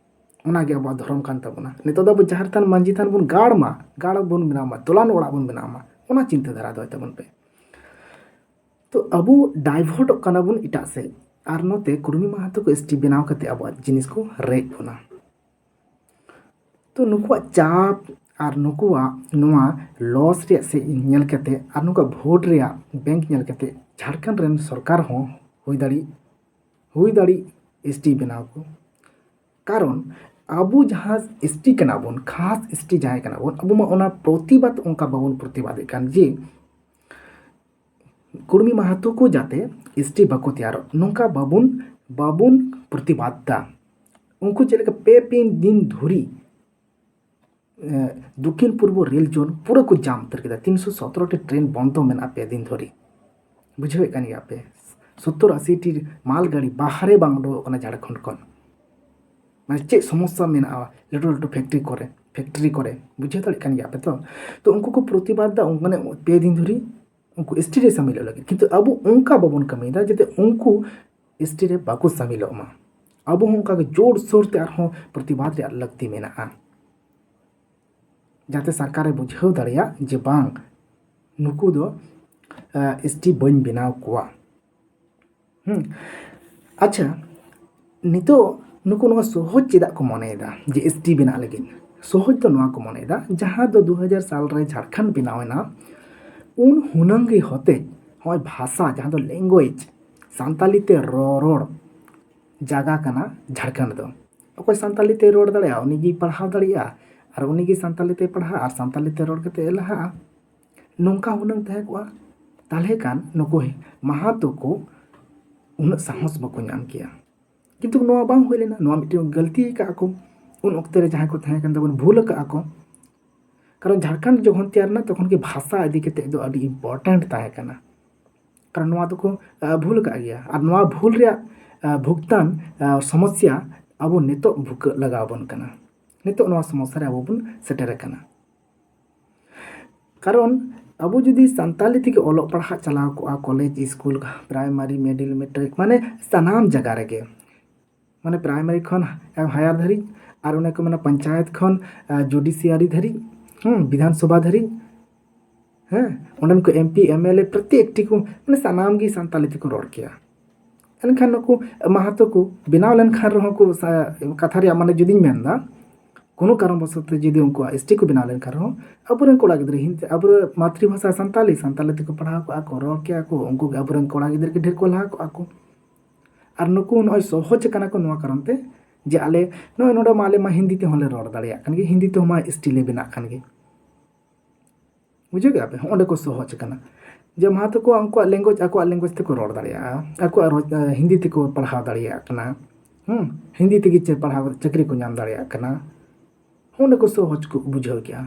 ᱚᱱᱟᱜᱮ ᱟᱵᱚᱣᱟᱜ ᱫᱷᱚᱨᱚᱢ ᱠᱟᱱ ᱛᱟᱵᱚᱱᱟ᱾ ᱱᱤᱛᱚᱜ ᱫᱚ ᱟᱵᱚ ᱡᱟᱦᱮᱨ ᱛᱷᱟᱱ ᱢᱟᱹᱡᱷᱤ ᱛᱷᱟᱱ ᱵᱚᱱ ᱜᱟᱲ ᱢᱟ, ᱜᱟᱲ ᱵᱚᱱ ᱵᱮᱱᱟᱣ ᱢᱟ, ᱫᱚᱞᱟᱱ ᱚᱲᱟᱜ ᱵᱚᱱ ᱵᱮᱱᱟᱣ ᱢᱟ, ᱚᱱᱟ ᱪᱤᱱᱛᱟᱹ ᱫᱷᱟᱨᱟ ᱫᱚᱦᱚᱭ ᱛᱟᱵᱚᱱ ᱯᱮ᱾ ᱛᱚ ᱟᱵᱚ ᱰᱟᱭᱵᱷᱟᱨᱴᱚᱜ ᱠᱟᱱᱟ ᱵᱚᱱ ᱮᱴᱟᱜ ᱥᱮᱫ, ᱟᱨ ᱱᱚᱛᱮ ᱠᱩᱲᱢᱤ ᱢᱟᱦᱟᱛᱚ ᱠᱚ ᱮᱥᱴᱤ ᱵᱮᱱᱟᱣ ᱠᱟᱛᱮ ᱟᱵᱚᱣᱟᱜ ᱡᱤᱱᱤᱥ ᱠᱚ ᱨᱮᱡ ᱵᱚᱱᱟ᱾ ᱛᱚ ᱱᱩᱠᱩᱣᱟᱜ ᱪᱟᱯ ᱟᱨ ᱱᱩᱠᱩᱣᱟᱜ ᱱᱚᱣᱟ ᱞᱚᱥ ᱨᱮᱭᱟᱜ ᱥᱮᱫ ᱧᱮᱞ ᱠᱟᱛᱮ ᱟᱨ ᱱᱩᱠᱩᱣᱟᱜ ᱵᱷᱳᱴ ᱨᱮᱭᱟᱜ ᱵᱮᱝᱠ ᱧᱮᱞ ᱠᱟᱛᱮ ᱡᱷᱟᱲᱠᱷᱚᱸᱰ ᱨᱮᱱ ᱥᱚᱨᱠᱟᱨ ᱦᱚᱸ ᱦᱩᱭ ᱫᱟᱲᱮ ᱦᱩᱭ ᱫᱟᱲᱮ ᱮᱥᱴᱤ ᱵᱮᱱᱟᱣ ᱠᱚ᱾ ᱠᱟᱨᱚᱱ ᱟᱵᱚ ᱡᱟᱦᱟᱸ ᱮᱥᱴᱤ ᱠᱟᱱᱟ ᱵᱚᱱ, ᱠᱷᱟᱥ ᱮᱥᱴᱤ ᱡᱟᱦᱟᱸᱭ ᱠᱟᱱᱟ ᱵᱚᱱ, ᱟᱵᱚ ᱢᱟ ᱚᱱᱟ ᱯᱨᱚᱛᱤᱵᱟᱫ ᱚᱱᱠᱟ ᱵᱟᱵᱚᱱ ᱯᱨᱚᱛᱤᱵᱟᱫᱮᱫ ᱠᱟᱱ ᱡᱮ ᱠᱩᱲᱢᱤ ᱢᱟᱦᱟᱛᱚ ᱠᱚ ᱡᱟᱛᱮ ᱮᱥᱴᱤ ᱵᱟᱠᱚ ᱛᱮᱭᱟᱨᱚᱜ, ᱱᱚᱝᱠᱟ ᱵᱟᱵᱚᱱ ᱵᱟᱵᱚᱱ ᱯᱨᱚᱛᱤᱵᱟᱫ ᱫᱟ᱾ ᱩᱱᱠᱩ ᱪᱮᱫ ᱞᱮᱠᱟ ᱯᱮ ᱯᱩᱱ ᱫᱤᱱ ᱫᱷᱩᱨᱤ ᱮ, ᱫᱚᱠᱠᱷᱤᱱ ᱯᱩᱨᱵᱚ ᱨᱮᱞ ᱡᱳᱱ ᱯᱩᱨᱟᱹ ᱠᱚ ᱡᱟᱢ ᱩᱛᱟᱹᱨ ᱠᱮᱫᱟ᱾ ᱛᱤᱱᱥᱚ ᱥᱚᱛᱨᱚ ᱴᱤ ᱴᱨᱮᱱ ᱵᱚᱱᱫᱚ ᱢᱮᱱᱟᱜᱼᱟ ᱯᱮ ᱫᱤᱱ ᱫᱷᱚᱨᱮ᱾ ᱵᱩᱡᱷᱟᱹᱣᱮᱫ ᱠᱟᱱ ᱜᱮᱭᱟ ᱯᱮ? ᱥᱚᱛᱛᱚᱨ ᱟᱥᱤ ᱴᱤ ᱢᱟᱞ ᱜᱟᱹᱰᱤ ᱵᱟᱦᱨᱮ ᱵᱟᱝ ᱩᱰᱩᱠᱚᱜ ᱠᱟᱱᱟ ᱡᱷᱟᱲᱠᱷᱚᱸᱰ ᱠᱷᱚᱱ᱾ ᱢᱟᱱᱮ ᱪᱮᱫ ᱥᱚᱢᱚᱥᱥᱟ ᱢᱮᱱᱟᱜᱼᱟ ᱞᱟᱹᱴᱩ ᱞᱟᱹᱴᱩ ᱯᱷᱮᱠᱴᱨᱤ ᱠᱚᱨᱮ, ᱯᱷᱮᱠᱴᱨᱤ ᱠᱚᱨᱮ, ᱵᱩᱡᱷᱟᱹᱣ ᱫᱟᱲᱮᱭᱟᱜ ᱠᱟᱱ ᱜᱮᱭᱟ ᱯᱮ ᱛᱚ? ᱛᱚ ᱩᱱᱠᱩ ᱠᱚ ᱯᱨᱚᱛᱤᱵᱟᱫ ᱫᱟ, ᱩᱱ-, ᱢᱟᱱᱮ ᱯᱮ ᱫᱤᱱ ᱫᱷᱚᱨᱮ ᱩᱱᱠᱩ ᱮᱥᱴᱤ ᱨᱮ ᱥᱟᱢᱤᱞᱚᱜ ᱞᱟᱹᱜᱤᱫ, ᱠᱤᱱᱛᱩ ᱟᱵᱚ ᱚᱱᱠᱟ ᱵᱟᱵᱚᱱ ᱠᱟᱹᱢᱤᱭᱮᱫᱟ ᱡᱟᱛᱮ ᱩᱱᱠᱩ ᱮᱥᱴᱤ ᱨᱮ ᱵᱟᱠᱚ ᱥᱟᱢᱤᱞᱚᱜ ᱢᱟ᱾ ᱟᱵᱚ ᱦᱚᱸ ᱚᱱᱠᱟᱜᱮ ᱡᱳᱨᱥᱳᱨ ᱛᱮ ᱟᱨᱦᱚᱸ ᱯᱨᱚᱛᱤᱵᱟᱫ ᱨᱮᱭᱟᱜ ᱞᱟᱹᱠᱛᱤ ᱢᱮᱱᱟᱜᱼᱟ, ᱡᱟᱛᱮ ᱥᱚᱨᱠᱟᱨᱮ ᱵᱩᱡᱷᱟᱹᱣ ᱫᱟᱲᱮᱭᱟᱜ ᱡᱮ ᱵᱟᱝ, ᱱᱩᱠᱩ ᱫᱚ ᱮᱥᱴᱤ ᱵᱟᱹᱧ ᱵᱮᱱᱟᱣ ᱠᱚᱣᱟ᱾ ᱦᱩᱸ, ᱟᱪᱪᱷᱟ, ᱱᱤᱛᱚᱜ ᱱᱩᱠᱩ ᱱᱚᱣᱟ ᱥᱚᱦᱚᱡᱽ ᱪᱮᱫᱟᱜ ᱠᱚ ᱢᱚᱱᱮᱭᱮᱫᱟ ᱡᱮ ᱮᱥᱴᱤ ᱵᱮᱱᱟᱜ ᱞᱟᱹᱜᱤᱫ? ᱥᱚᱦᱚᱡᱽ ᱫᱚ ᱱᱚᱣᱟ ᱠᱚ ᱢᱚᱱᱮᱭᱮᱫᱟ, ᱡᱟᱦᱟᱸ ᱫᱚ ᱫᱩ ᱦᱟᱡᱟᱨ ᱥᱟᱞ ᱨᱮ ᱡᱷᱟᱲᱠᱷᱚᱸᱰ ᱵᱮᱱᱟᱣ ᱮᱱᱟ, ᱩᱱ ᱦᱩᱱᱟᱹᱝ ᱜᱮ ᱦᱚᱛᱮᱡ ᱱᱚᱜᱼᱚᱭ ᱵᱷᱟᱥᱟ, ᱡᱟᱦᱟᱸ ᱫᱚ ᱞᱮᱝᱜᱩᱭᱮᱡᱽ, ᱥᱟᱱᱛᱟᱞᱤ ᱛᱮ ᱨᱚ-, ᱨᱚᱲ ᱡᱟᱭᱜᱟ ᱠᱟᱱᱟ ᱡᱷᱟᱲᱠᱷᱚᱸᱰ ᱫᱚ᱾ ᱚᱠᱚᱭ ᱥᱟᱱᱛᱟᱞᱤ ᱛᱮ ᱨᱚᱲ ᱫᱟᱲᱮᱭᱟᱜᱼᱟ, ᱩᱱᱤ ᱜᱮᱭ ᱯᱟᱲᱦᱟᱣ ᱫᱟᱲᱮᱭᱟᱜᱼᱟ, ᱟᱨ ᱩᱱᱤ ᱜᱮ ᱥᱟᱱᱛᱟᱞᱤ ᱛᱮ ᱯᱟᱲᱦᱟᱜᱼᱟ ᱟᱨ ᱥᱟᱱᱛᱟᱞᱤ ᱛᱮ ᱨᱚᱲ ᱠᱟᱛᱮ ᱮ ᱞᱟᱦᱟᱜᱼᱟ᱾ ᱱᱚᱝᱠᱟ ᱦᱩᱱᱟᱹᱝ ᱛᱟᱦᱮᱸ ᱠᱚᱜᱼᱟ, ᱛᱟᱦᱚᱞᱮ ᱠᱷᱟᱱ ᱱᱩᱠᱩ ᱢᱟᱦᱟᱛᱚ ᱠᱚ ᱩᱱᱟᱹᱜ ᱥᱟᱦᱚᱥ ᱵᱟᱠᱚ ᱧᱟᱢ ᱠᱮᱭᱟ᱾ ᱠᱤᱱᱛᱩ ᱱᱚᱣᱟ ᱵᱟᱝ ᱦᱩᱭ ᱞᱮᱱᱟ, ᱱᱚᱣᱟ ᱢᱤᱫᱴᱮᱱ ᱜᱟᱹᱞᱛᱤ ᱟᱠᱟᱫᱼᱟ ᱠᱚ᱾ ᱩᱱ ᱚᱠᱛᱮ ᱨᱮ ᱡᱟᱦᱟᱸᱭ ᱠᱚ ᱛᱟᱦᱮᱸ ᱠᱟᱱ ᱛᱟᱵᱚᱱ ᱵᱷᱩᱞ ᱟᱠᱟᱫᱼᱟ ᱠᱚ, ᱠᱟᱨᱚᱱ ᱡᱷᱟᱲᱠᱷᱚᱸᱰ ᱡᱚᱠᱷᱚᱱ ᱛᱮᱭᱟᱨ ᱮᱱᱟ ᱛᱚᱠᱷᱚᱱ ᱜᱮ ᱵᱷᱟᱥᱟ ᱤᱫᱤ ᱠᱟᱛᱮ ᱫᱚ ᱟᱹᱰᱤ important ᱛᱟᱦᱮᱸ ᱠᱟᱱᱟ᱾ ᱠᱟᱨᱚᱱ ᱱᱚᱣᱟ ᱫᱚᱠᱚ ᱟᱸ, ᱵᱷᱩᱞ ᱟᱠᱟᱫ ᱜᱮᱭᱟ᱾ ᱟᱨ ᱱᱚᱣᱟ ᱵᱷᱩᱞ ᱨᱮᱭᱟᱜ ᱟᱸ, ᱵᱷᱩᱜᱽᱛᱟᱱ ᱟᱸ, ᱥᱚᱢᱚᱥᱭᱟ ᱟᱵᱚ ᱱᱤᱛᱚᱜ ᱵᱷᱩᱜᱟᱹᱜ ᱞᱟᱜᱟᱣ ᱟᱵᱚᱱ ᱠᱟᱱᱟ᱾ ᱱᱤᱛᱚᱜ ᱱᱚᱣᱟ ᱥᱚᱢᱚᱥᱭᱟ ᱨᱮ ᱟᱵᱚ ᱵᱚᱱ ᱥᱮᱴᱮᱨ ᱟᱠᱟᱱᱟ᱾ ᱠᱟᱨᱚᱱ ᱟᱵᱚ ᱡᱩᱫᱤ ᱥᱟᱱᱛᱟᱞᱤ ᱛᱮᱜᱮ ᱚᱞᱚᱜ ᱯᱟᱲᱦᱟᱜ ᱪᱟᱞᱟᱣ ᱠᱚᱜᱼᱟ, college, school, primary, middle, matric, ᱢᱟᱱᱮ ᱥᱟᱱᱟᱢ ᱡᱟᱭᱜᱟ ᱨᱮᱜᱮ, ᱢᱟᱱᱮ ᱯᱨᱟᱭᱢᱟᱨᱤ ᱠᱷᱚᱱ ᱦᱟᱭᱟᱨ ᱫᱷᱟᱹᱨᱤᱡ, ᱟᱨ ᱚᱱᱮ ᱠᱚ ᱢᱮᱱᱟ ᱯᱚᱧᱪᱟᱭᱮᱛ ᱠᱷᱚᱱ ᱡᱩᱰᱤᱥᱤᱭᱟᱨᱤ ᱫᱷᱟᱹᱨᱤᱡ, ᱦᱩᱸ, ᱵᱤᱫᱷᱟᱱ ᱥᱚᱵᱷᱟ ᱫᱷᱟᱹᱨᱤᱡ, ᱦᱮᱸ, ᱚᱸᱰᱮᱱ ᱠᱚ M P, M L A, ᱯᱨᱚᱛᱛᱮᱠᱴᱤ ᱠᱚ, ᱢᱟᱱᱮ ᱥᱟᱱᱟᱢ ᱜᱮ ᱥᱟᱱᱛᱟᱞᱤ ᱛᱮᱠᱚ ᱨᱚᱲ ᱠᱮᱭᱟ᱾ ᱮᱱᱠᱷᱟᱱ ᱱᱩᱠᱩ ᱢᱟᱦᱟᱛᱚ ᱠᱚ ᱵᱮᱱᱟᱣ ᱞᱮᱱᱠᱷᱟᱱ ᱨᱮᱦᱚᱸ ᱠᱚ ᱥᱟ-, ᱠᱟᱛᱷᱟ ᱨᱮᱭᱟᱜ ᱢᱟᱱᱮ ᱡᱩᱫᱤᱧ ᱢᱮᱱᱫᱟ, ᱠᱳᱱᱳ ᱠᱟᱨᱚᱱ ᱵᱚᱥᱚᱛ ᱛᱮ ᱡᱩᱫᱤ ᱩᱱᱠᱩᱣᱟᱜ ᱮᱥ ᱴᱤ ᱠᱚ ᱵᱮᱱᱟᱣ ᱞᱮᱱᱠᱷᱟᱱ ᱨᱮᱦᱚᱸ, ᱟᱵᱚᱨᱮᱱ ᱠᱚᱲᱟ ᱜᱤᱫᱽᱨᱟᱹ ᱦᱤᱱᱫᱤ, ᱟᱵᱚᱨᱮᱱ ᱢᱟᱛᱨᱤ ᱵᱷᱟᱥᱟ ᱥᱟᱱᱛᱟᱞᱤ, ᱥᱟᱱᱛᱟᱞᱤ ᱛᱮᱠᱚ ᱯᱟᱲᱦᱟᱣ ᱠᱚᱜᱼᱟ ᱠᱚ, ᱨᱚᱲ ᱠᱮᱭᱟ ᱠᱚ, ᱩᱱᱠᱩ ᱜᱮ ᱟᱵᱚᱨᱮᱱ ᱠᱚᱲᱟ ᱜᱤᱫᱽᱨᱟᱹ ᱜᱮ ᱰᱷᱮᱨ ᱠᱚ ᱞᱟᱦᱟ ᱠᱚᱜᱼᱟ ᱠᱚ᱾ ᱟᱨ ᱱᱩᱠᱩ ᱱᱚᱜᱼᱚᱭ ᱥᱚᱦᱚᱡᱽ ᱠᱟᱱᱟ ᱠᱚ ᱱᱚᱣᱟ ᱠᱟᱨᱚᱱ ᱛᱮ, ᱡᱮ ᱟᱞᱮ ᱱᱚᱜᱼᱚᱭ ᱱᱚᱰᱮ ᱢᱟ ᱟᱞᱮ ᱢᱟ ᱦᱤᱱᱫᱤ ᱛᱮᱦᱚᱸ ᱞᱮ ᱨᱚᱲ ᱫᱟᱲᱮᱭᱟᱜ ᱠᱟᱱ ᱜᱮ, ᱦᱤᱱᱫᱤ ᱛᱮᱦᱚᱸ ᱢᱟ ᱮᱥ ᱴᱤ ᱞᱮ ᱵᱮᱱᱟᱜ ᱠᱟᱱ ᱜᱮ᱾ ᱵᱩᱡᱷᱟᱹᱣ ᱠᱮᱜᱼᱟ ᱯᱮ? ᱦᱚᱸᱜᱼᱚᱸᱰᱮ ᱠᱚ ᱥᱚᱦᱚᱡᱽ ᱠᱟᱱᱟ᱾ ᱡᱮ ᱢᱟᱦᱟᱛᱚ ᱠᱚ ᱩᱱᱠᱩᱣᱟᱜ ᱞᱮᱝᱜᱩᱭᱮᱡᱽ, ᱟᱠᱚᱣᱟᱜ ᱞᱮᱝᱜᱩᱭᱮᱡᱽ ᱛᱮᱠᱚ ᱨᱚᱲ ᱫᱟᱲᱮᱭᱟᱜᱼᱟ, ᱟᱠᱚᱣᱟᱜ ᱨᱚ-, ᱦᱤᱱᱫᱤ ᱛᱮᱠᱚ ᱯᱟᱲᱦᱟᱣ ᱫᱟᱲᱮᱭᱟᱜ ᱠᱟᱱᱟ᱾ ᱦᱩᱸ, ᱦᱤᱱᱫᱤ ᱛᱮᱜᱮ ᱪᱮ ᱯᱟᱲᱦᱟᱣ ᱪᱟᱹᱠᱨᱤ ᱠᱚ ᱧᱟᱢ ᱫᱟᱲᱮᱭᱟᱜ ᱠᱟᱱᱟ᱾ ᱦᱚᱸᱜᱼᱚᱸᱰᱮ ᱠᱚ ᱥᱚᱦᱚᱡᱽ ᱠᱚ ᱵᱩᱡᱷᱟᱹᱣ ᱠᱮᱜᱼᱟ᱾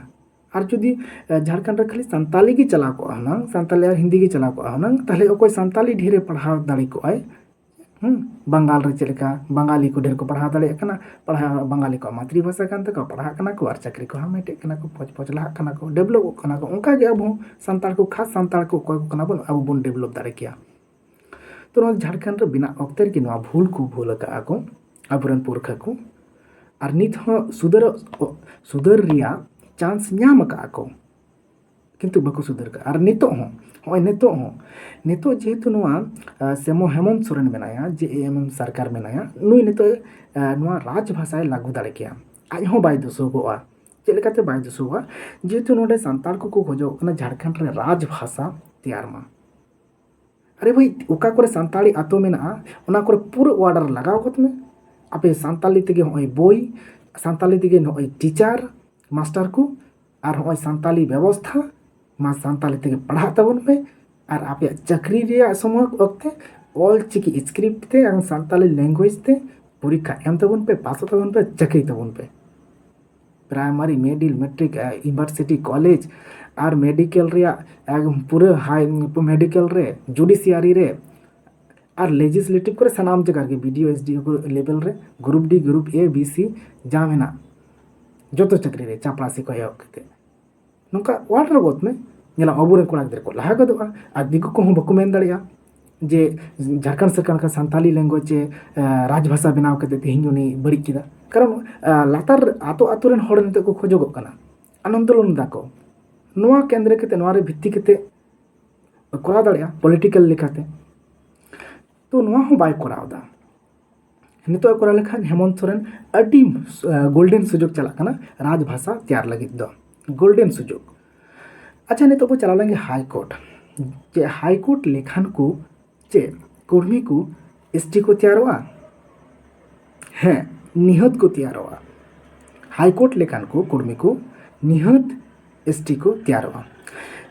ᱟᱨ ᱡᱩᱫᱤ, ᱮ, ᱡᱷᱟᱲᱠᱷᱚᱸᱰ ᱨᱮ ᱠᱷᱟᱹᱞᱤ ᱥᱟᱱᱛᱟᱞᱤ ᱜᱮ ᱪᱟᱞᱟᱣ ᱠᱚᱜᱼᱟ ᱦᱩᱱᱟᱹᱝ, ᱥᱟᱱᱛᱟᱞᱤ ᱟᱨ ᱦᱤᱱᱫᱤ ᱜᱮ ᱪᱟᱞᱟᱣ ᱠᱚᱜᱼᱟ ᱦᱩᱱᱟᱹᱝ, ᱛᱟᱦᱞᱮ ᱚᱠᱚᱭ ᱥᱟᱱᱛᱟᱞᱤ ᱰᱷᱮᱨᱮ ᱯᱟᱲᱦᱟᱣ ᱫᱟᱲᱮ ᱠᱚᱜᱼᱟᱭ? ᱦᱩᱸ, ᱵᱟᱝᱜᱟᱞ ᱨᱮ ᱪᱮᱫ ᱞᱮᱠᱟ ᱵᱟᱝᱜᱟᱞᱤ ᱠᱚ ᱰᱷᱮᱨ ᱠᱚ ᱯᱟᱲᱦᱟᱣ ᱫᱟᱲᱮᱭᱟᱜ ᱠᱟᱱᱟ, ᱯᱟᱲᱦᱟᱣ ᱵᱟᱝᱜᱟᱞᱤ ᱠᱚᱣᱟᱜ ᱢᱟᱛᱨᱤ ᱵᱷᱟᱥᱟ ᱠᱟᱱ ᱛᱟᱠᱚᱣᱟ, ᱯᱟᱲᱦᱟᱜ ᱠᱟᱱᱟ ᱠᱚ ᱟᱨ ᱪᱟᱹᱠᱨᱤ ᱠᱚ ᱦᱟᱢᱮᱴᱮᱫ ᱠᱟᱱᱟ ᱠᱚ, ᱯᱚᱪ ᱯᱚᱪ ᱞᱟᱦᱟᱜ ᱠᱟᱱᱟ ᱠᱚ, ᱰᱮᱵᱷᱞᱚᱯᱚᱜ ᱠᱟᱱᱟ ᱠᱚ᱾ ᱚᱱᱠᱟ ᱜᱮ ᱟᱵᱚ ᱦᱚᱸ ᱥᱟᱱᱛᱟᱲ ᱠᱚ, ᱠᱷᱟᱥ ᱥᱟᱱᱛᱟᱲ ᱠᱚ ᱚᱠᱚᱭ ᱠᱚ ᱠᱟᱱᱟ ᱵᱚᱱ, ᱟᱵᱚ ᱵᱚᱱ ᱰᱮᱵᱷᱞᱚᱯ ᱫᱟᱲᱮ ᱠᱮᱭᱟ᱾ ᱛᱚ ᱱᱚᱣᱟ ᱡᱷᱟᱲᱠᱷᱚᱸᱰ ᱨᱮ ᱵᱮᱱᱟᱜ ᱚᱠᱛᱮ ᱨᱮᱜᱮ ᱱᱚᱣᱟ ᱵᱷᱩᱞ ᱠᱚ ᱵᱷᱩᱞ ᱟᱠᱟᱫᱼᱟ ᱠᱚ ᱟᱵᱚᱨᱮᱱ ᱯᱩᱨᱠᱷᱟᱹ ᱠᱚ, ᱟᱨ ᱱᱤᱛ ᱦᱚᱸ ᱥᱩᱫᱷᱟᱹᱨᱚᱜ, ᱥᱩᱫᱷᱟᱹᱨ ᱨᱮᱭᱟᱜ ᱪᱟᱱᱥ ᱧᱟᱢ ᱟᱠᱟᱫᱼᱟ ᱠᱚ, ᱠᱤᱱᱛᱩ ᱵᱟᱠᱚ ᱥᱩᱫᱷᱟᱹᱨ ᱠᱟᱜᱼᱟ᱾ ᱟᱨ ᱱᱤᱛᱚᱜ ᱦᱚᱸ, ᱦᱚᱸᱜᱼᱚᱭ ᱱᱤᱛᱚᱜ ᱦᱚᱸ, ᱱᱤᱛᱚᱜ ᱡᱮᱦᱮᱛᱩ ᱱᱚᱣᱟ, ᱟ, ᱥᱮᱢᱚ ᱦᱮᱢᱚᱱᱛ ᱥᱚᱨᱮᱱ ᱢᱮᱱᱟᱭᱟ, ᱡᱮ ᱮ ᱮᱢ ᱮᱢ ᱥᱚᱨᱠᱟᱨ ᱢᱮᱱᱟᱭᱟ, ᱱᱩᱭ ᱱᱤᱛᱚᱜ, ᱟ, ᱱᱚᱣᱟ ᱨᱟᱡᱽ ᱵᱷᱟᱥᱟᱭ ᱞᱟᱹᱜᱩ ᱫᱟᱲᱮ ᱠᱮᱭᱟ᱾ ᱟᱡ ᱦᱚᱸ ᱵᱟᱭ ᱫᱳᱥᱳᱜᱚᱜᱼᱟ᱾ ᱪᱮᱫ ᱞᱮᱠᱟᱛᱮ ᱵᱟᱭ ᱫᱳᱥᱳᱜᱚᱜᱼᱟ? ᱡᱮᱦᱮᱛᱩ ᱱᱚᱰᱮ ᱥᱟᱱᱛᱟᱲ ᱠᱚᱠᱚ ᱠᱷᱚᱡᱚᱜ ᱠᱟᱱᱟ ᱡᱷᱟᱲᱠᱷᱚᱸᱰ ᱨᱮ ᱨᱟᱡᱽ ᱵᱷᱟᱥᱟ ᱛᱮᱭᱟᱨ ᱢᱟ᱾ ᱟᱨᱮ ᱵᱷᱟᱹᱭ, ᱚᱠᱟ ᱠᱚᱨᱮ ᱥᱟᱱᱛᱟᱲᱤ ᱟᱛᱳ ᱢᱮᱱᱟᱜᱼᱟ, ᱚᱱᱟ ᱠᱚᱨᱮ ᱯᱩᱨᱟᱹ order ᱞᱟᱜᱟᱣ ᱠᱚᱛ ᱢᱮ᱾ ᱟᱯᱮ ᱥᱟᱱᱛᱟᱞᱤ ᱛᱮᱜᱮ ᱦᱚᱸᱜᱼᱚᱭ ᱵᱳᱭ, ᱥᱟᱱᱛᱟᱞᱤ ᱛᱮᱜᱮ ᱱᱚᱜᱼᱚᱭ ᱴᱤᱪᱟᱨ, ᱢᱟᱥᱴᱟᱨ ᱠᱚ, ᱟᱨ ᱦᱚᱸᱜᱼᱚᱭ ᱥᱟᱱᱛᱟᱞᱤ ᱵᱮᱵᱚᱥᱛᱷᱟ, ᱢᱟ ᱥᱟᱱᱛᱟᱞᱤ ᱛᱮᱜᱮ ᱯᱟᱲᱦᱟᱜ ᱛᱟᱵᱚᱱ ᱯᱮ᱾ ᱟᱨ ᱟᱯᱮᱭᱟᱜ ᱪᱟᱹᱠᱨᱤ ᱨᱮᱭᱟᱜ ᱥᱚᱢᱚᱭ ᱚᱠᱛᱮ ᱚᱞ ᱪᱤᱠᱤ script ᱛᱮ ᱟᱨ ᱥᱟᱱᱛᱟᱞᱤ language ᱛᱮ ᱯᱚᱨᱤᱠᱠᱷᱟ ᱮᱢ ᱛᱟᱵᱚᱱ ᱯᱮ, ᱯᱟᱥᱚᱜ ᱛᱟᱵᱚᱱ ᱯᱮ, ᱪᱟᱹᱠᱨᱤ ᱛᱟᱵᱚᱱ ᱯᱮ᱾ Primary, middle, matric, university, college ᱟᱨ ᱢᱮᱰᱤᱠᱮᱞ ᱨᱮᱭᱟᱜ ᱮᱠᱫᱚᱢ ᱯᱩᱨᱟᱹ ᱦᱟᱭ, ᱢᱮᱰᱤᱠᱮᱞ ᱨᱮ, ᱡᱩᱰᱤᱥᱤᱭᱟᱨᱤ ᱨᱮ ᱟᱨ ᱞᱮᱡᱤᱥᱞᱮᱴᱤᱵᱷ ᱠᱚᱨᱮ ᱥᱟᱱᱟᱢ ᱡᱟᱭᱜᱟ ᱨᱮᱜᱮ ᱵᱤᱰᱤᱳ, ᱮᱥᱰᱤᱳ ᱠᱚ ᱞᱮᱵᱮᱞ ᱨᱮ ᱜᱨᱩᱯ ᱰᱤ, ᱜᱨᱩᱯ ᱮ, ᱵᱤ, ᱥᱤ ᱡᱟ ᱢᱮᱱᱟᱜ ᱡᱚᱛᱚ ᱪᱟᱹᱠᱨᱤ ᱨᱮ ᱪᱟᱯᱲᱟᱥᱤ ᱠᱷᱚᱱ ᱮᱦᱚᱵ ᱠᱟᱛᱮ ᱱᱚᱝᱠᱟ ᱚᱣᱟᱨᱰ ᱨᱮ ᱜᱚᱫ ᱢᱮ᱾ ᱧᱮᱞᱟᱢ ᱟᱵᱚᱨᱮᱱ ᱠᱚᱲᱟ ᱜᱤᱫᱽᱨᱟᱹ ᱠᱚ ᱞᱟᱦᱟ ᱜᱚᱫᱚᱜᱼᱟ ᱟᱨ ᱫᱤᱠᱩ ᱠᱚᱦᱚᱸ ᱵᱟᱠᱚ ᱢᱮᱱ ᱫᱟᱲᱮᱭᱟᱜᱼᱟ ᱡᱮ ᱡᱷᱟᱲᱠᱷᱚᱸᱰ ᱥᱚᱨᱠᱟᱨ ᱠᱷᱚᱱ ᱥᱟᱱᱛᱟᱞᱤ ᱞᱮᱝᱜᱩᱭᱮᱡᱽ ᱪᱮ ᱨᱟᱡᱽ ᱵᱷᱟᱥᱟ ᱵᱮᱱᱟᱣ ᱠᱟᱛᱮ ᱛᱮᱦᱮᱧ ᱩᱱᱤ ᱵᱟᱹᱲᱤᱡ ᱠᱮᱫᱟ᱾ ᱠᱟᱨᱚᱱ ᱞᱟᱛᱟᱨ ᱟᱛᱳ ᱟᱛᱳ ᱨᱮᱱ ᱦᱚᱲ ᱱᱤᱛᱚᱜ ᱠᱚ ᱠᱷᱚᱡᱚᱜᱚᱜ ᱠᱟᱱᱟ, ᱟᱱᱫᱳᱞᱚᱱ ᱫᱟᱠᱚ ᱱᱚᱣᱟ ᱠᱮᱱᱫᱨᱚ ᱠᱟᱛᱮ, ᱱᱚᱣᱟ ᱨᱮ ᱵᱷᱤᱛᱛᱤ ᱠᱟᱛᱮ ᱠᱚᱨᱟᱣ ᱫᱟᱲᱮᱭᱟᱜᱼᱟ ᱯᱚᱞᱤᱴᱤᱠᱟᱞ ᱞᱮᱠᱟᱛᱮ᱾ ᱛᱚ ᱱᱚᱣᱟ ᱦᱚᱸ ᱵᱟᱭ ᱠᱚᱨᱟᱣ ᱮᱫᱟ᱾ ᱱᱤᱛᱚᱜ ᱮ ᱠᱚᱨᱟᱣ ᱞᱮᱠᱷᱟᱱ ᱦᱮᱢᱚᱱᱛ ᱥᱚᱨᱮᱱ ᱟᱹᱰᱤ ᱜᱳᱞᱰᱮᱱ ᱥᱩᱡᱳᱜᱽ ᱪᱟᱞᱟᱜ ᱠᱟᱱᱟ ᱨᱟᱡᱽ ᱵᱷᱟᱥᱟ ᱛᱮᱭᱟᱨ ᱞᱟᱹᱜᱤᱫ ᱫᱚ, ᱜᱳᱞᱰᱮᱱ ᱥᱩᱡᱳᱜᱽ᱾ ᱟᱪᱪᱷᱟ, ᱱᱤᱛᱚᱜ ᱵᱚ ᱪᱟᱞᱟᱣ ᱞᱮᱱᱜᱮ ᱦᱟᱭ ᱠᱳᱨᱴ᱾ ᱪᱮ ᱦᱟᱭ ᱠᱳᱨᱴ ᱞᱮᱠᱷᱟᱱ ᱠᱚ ᱪᱮ ᱠᱚᱨᱢᱤ ᱠᱚ ᱮᱥᱴᱤ ᱠᱚ ᱛᱮᱭᱟᱨᱚᱜᱼᱟ? ᱦᱮᱸ, ᱱᱤᱦᱟᱹᱛ ᱠᱚ ᱛᱮᱭᱟᱨᱚᱜᱼᱟ᱾ ᱦᱟᱭ ᱠᱳᱨᱴ ᱞᱮᱠᱟᱱ ᱠᱚ ᱠᱚᱨᱢᱤ ᱠᱚ ᱱᱤᱦᱟᱹᱛ ᱮᱥᱴᱤ ᱠᱚ ᱛᱮᱭᱟᱨᱚᱜᱼᱟ᱾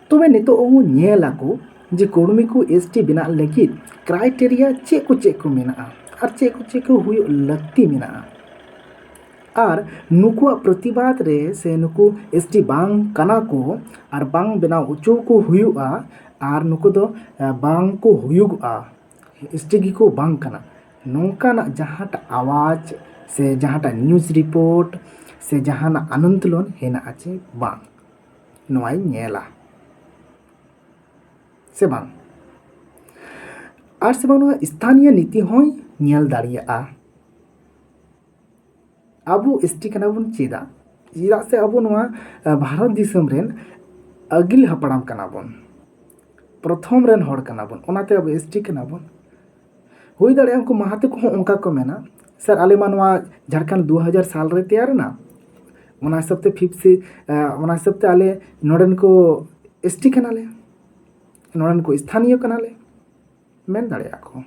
ᱛᱚᱵᱮ ᱱᱤᱛᱚᱜ ᱟᱵᱚ ᱧᱮᱞ ᱟᱠᱚ ᱡᱮ ᱠᱚᱨᱢᱤ ᱠᱚ ᱮᱥᱴᱤ ᱵᱮᱱᱟᱜ ᱞᱟᱹᱜᱤᱫ ᱠᱨᱟᱭᱴᱮᱨᱤᱭᱟ ᱪᱮᱫ ᱠᱚ ᱪᱮᱫ ᱠᱚ ᱢᱮᱱᱟᱜᱼᱟ ᱟᱨ ᱪᱮᱫ ᱠᱚ ᱪᱮᱫ ᱠᱚ ᱦᱩᱭᱩᱜ ᱞᱟᱹᱠᱛᱤ ᱢᱮᱱᱟᱜᱼᱟ᱾ ᱟᱨ ᱱᱩᱠᱩᱣᱟᱜ ᱯᱨᱚᱛᱤᱵᱟᱫᱽ ᱨᱮ ᱥᱮ ᱱᱩᱠᱩ ᱮᱥᱴᱤ ᱵᱟᱝ ᱠᱟᱱᱟ ᱠᱚ ᱟᱨ ᱵᱟᱝ ᱵᱮᱱᱟᱣ ᱚᱪᱚ ᱠᱚ ᱦᱩᱭᱩᱜᱼᱟ ᱟᱨ ᱱᱩᱠᱩ ᱫᱚ, ᱮ, ᱵᱟᱝ ᱠᱚ ᱦᱩᱭᱩᱜᱚᱜᱼᱟ, ᱮᱥᱴᱤ ᱜᱮᱠᱚ ᱵᱟᱝ ᱠᱟᱱᱟ, ᱱᱚᱝᱠᱟᱱᱟᱜ ᱡᱟᱦᱟᱸᱴᱟᱜ ᱟᱣᱟᱡᱽ ᱥᱮ ᱡᱟᱦᱟᱸᱴᱟᱜ ᱱᱤᱭᱩᱡᱽ ᱨᱤᱯᱳᱨᱴ ᱥᱮ ᱡᱟᱦᱟᱱᱟᱜ ᱟᱱᱫᱳᱞᱚᱱ ᱦᱮᱱᱟᱜᱼᱟ ᱪᱮ ᱵᱟᱝ, ᱱᱚᱣᱟᱭ ᱧᱮᱞᱟ ᱥᱮ ᱵᱟᱝ? ᱟᱨ ᱥᱮ ᱵᱟᱝ ᱱᱚᱣᱟ ᱥᱛᱷᱟᱱᱤᱭᱚ ᱱᱤᱛᱤ ᱦᱚᱸᱭ ᱧᱮᱞ ᱫᱟᱲᱮᱭᱟᱜᱼᱟ᱾ ᱟᱵᱚ ᱮᱥᱴᱤ ᱠᱟᱱᱟ ᱵᱚᱱ ᱪᱮᱫᱟᱜ? ᱪᱮᱫᱟᱜ ᱥᱮ ᱟᱵᱚ ᱱᱚᱣᱟ, ᱟ, ᱵᱷᱟᱨᱚᱛ ᱫᱤᱥᱚᱢ ᱨᱮᱱ ᱟᱹᱜᱤᱞ ᱦᱟᱯᱲᱟᱢ ᱠᱟᱱᱟ ᱵᱚᱱ, ᱯᱨᱚᱛᱷᱚᱢ ᱨᱮᱱ ᱦᱚᱲ ᱠᱟᱱᱟ ᱵᱚᱱ, ᱚᱱᱟᱛᱮ ᱟᱵᱚ ᱮᱥᱴᱤ ᱠᱟᱱᱟ ᱵᱚᱱ᱾ ᱦᱩᱭ ᱫᱟᱲᱮᱭᱟᱜᱼᱟ ᱩᱱᱠᱩ ᱢᱟᱦᱟᱛᱮ ᱠᱚᱦᱚᱸ ᱚᱱᱠᱟ ᱠᱚ ᱢᱮᱱᱟ, "ᱥᱟᱨ, ᱟᱞᱮ ᱢᱟ ᱱᱚᱣᱟ ᱡᱷᱟᱲᱠᱷᱚᱸᱰ ᱫᱩ ᱦᱟᱡᱟᱨ ᱥᱟᱞ ᱨᱮ ᱛᱮᱭᱟᱨ ᱮᱱᱟ, ᱚᱱᱟ ᱦᱤᱥᱟᱹᱵ ᱛᱮ ᱯᱷᱤᱯᱛᱷ ᱥᱤ-, ᱟ, ᱚᱱᱟ ᱦᱤᱥᱟᱹᱵ ᱛᱮ ᱟᱞᱮ ᱱᱚᱰᱮᱱ ᱠᱚ ᱮᱥᱴᱤ ᱠᱟᱱᱟᱞᱮ, ᱱᱚᱰᱮᱱ ᱠᱚ ᱥᱛᱷᱟᱱᱤᱭᱚ ᱠᱟᱱᱟᱞᱮ", ᱢᱮᱱ ᱫᱟᱲᱮᱭᱟᱜᱼᱟ ᱠᱚ᱾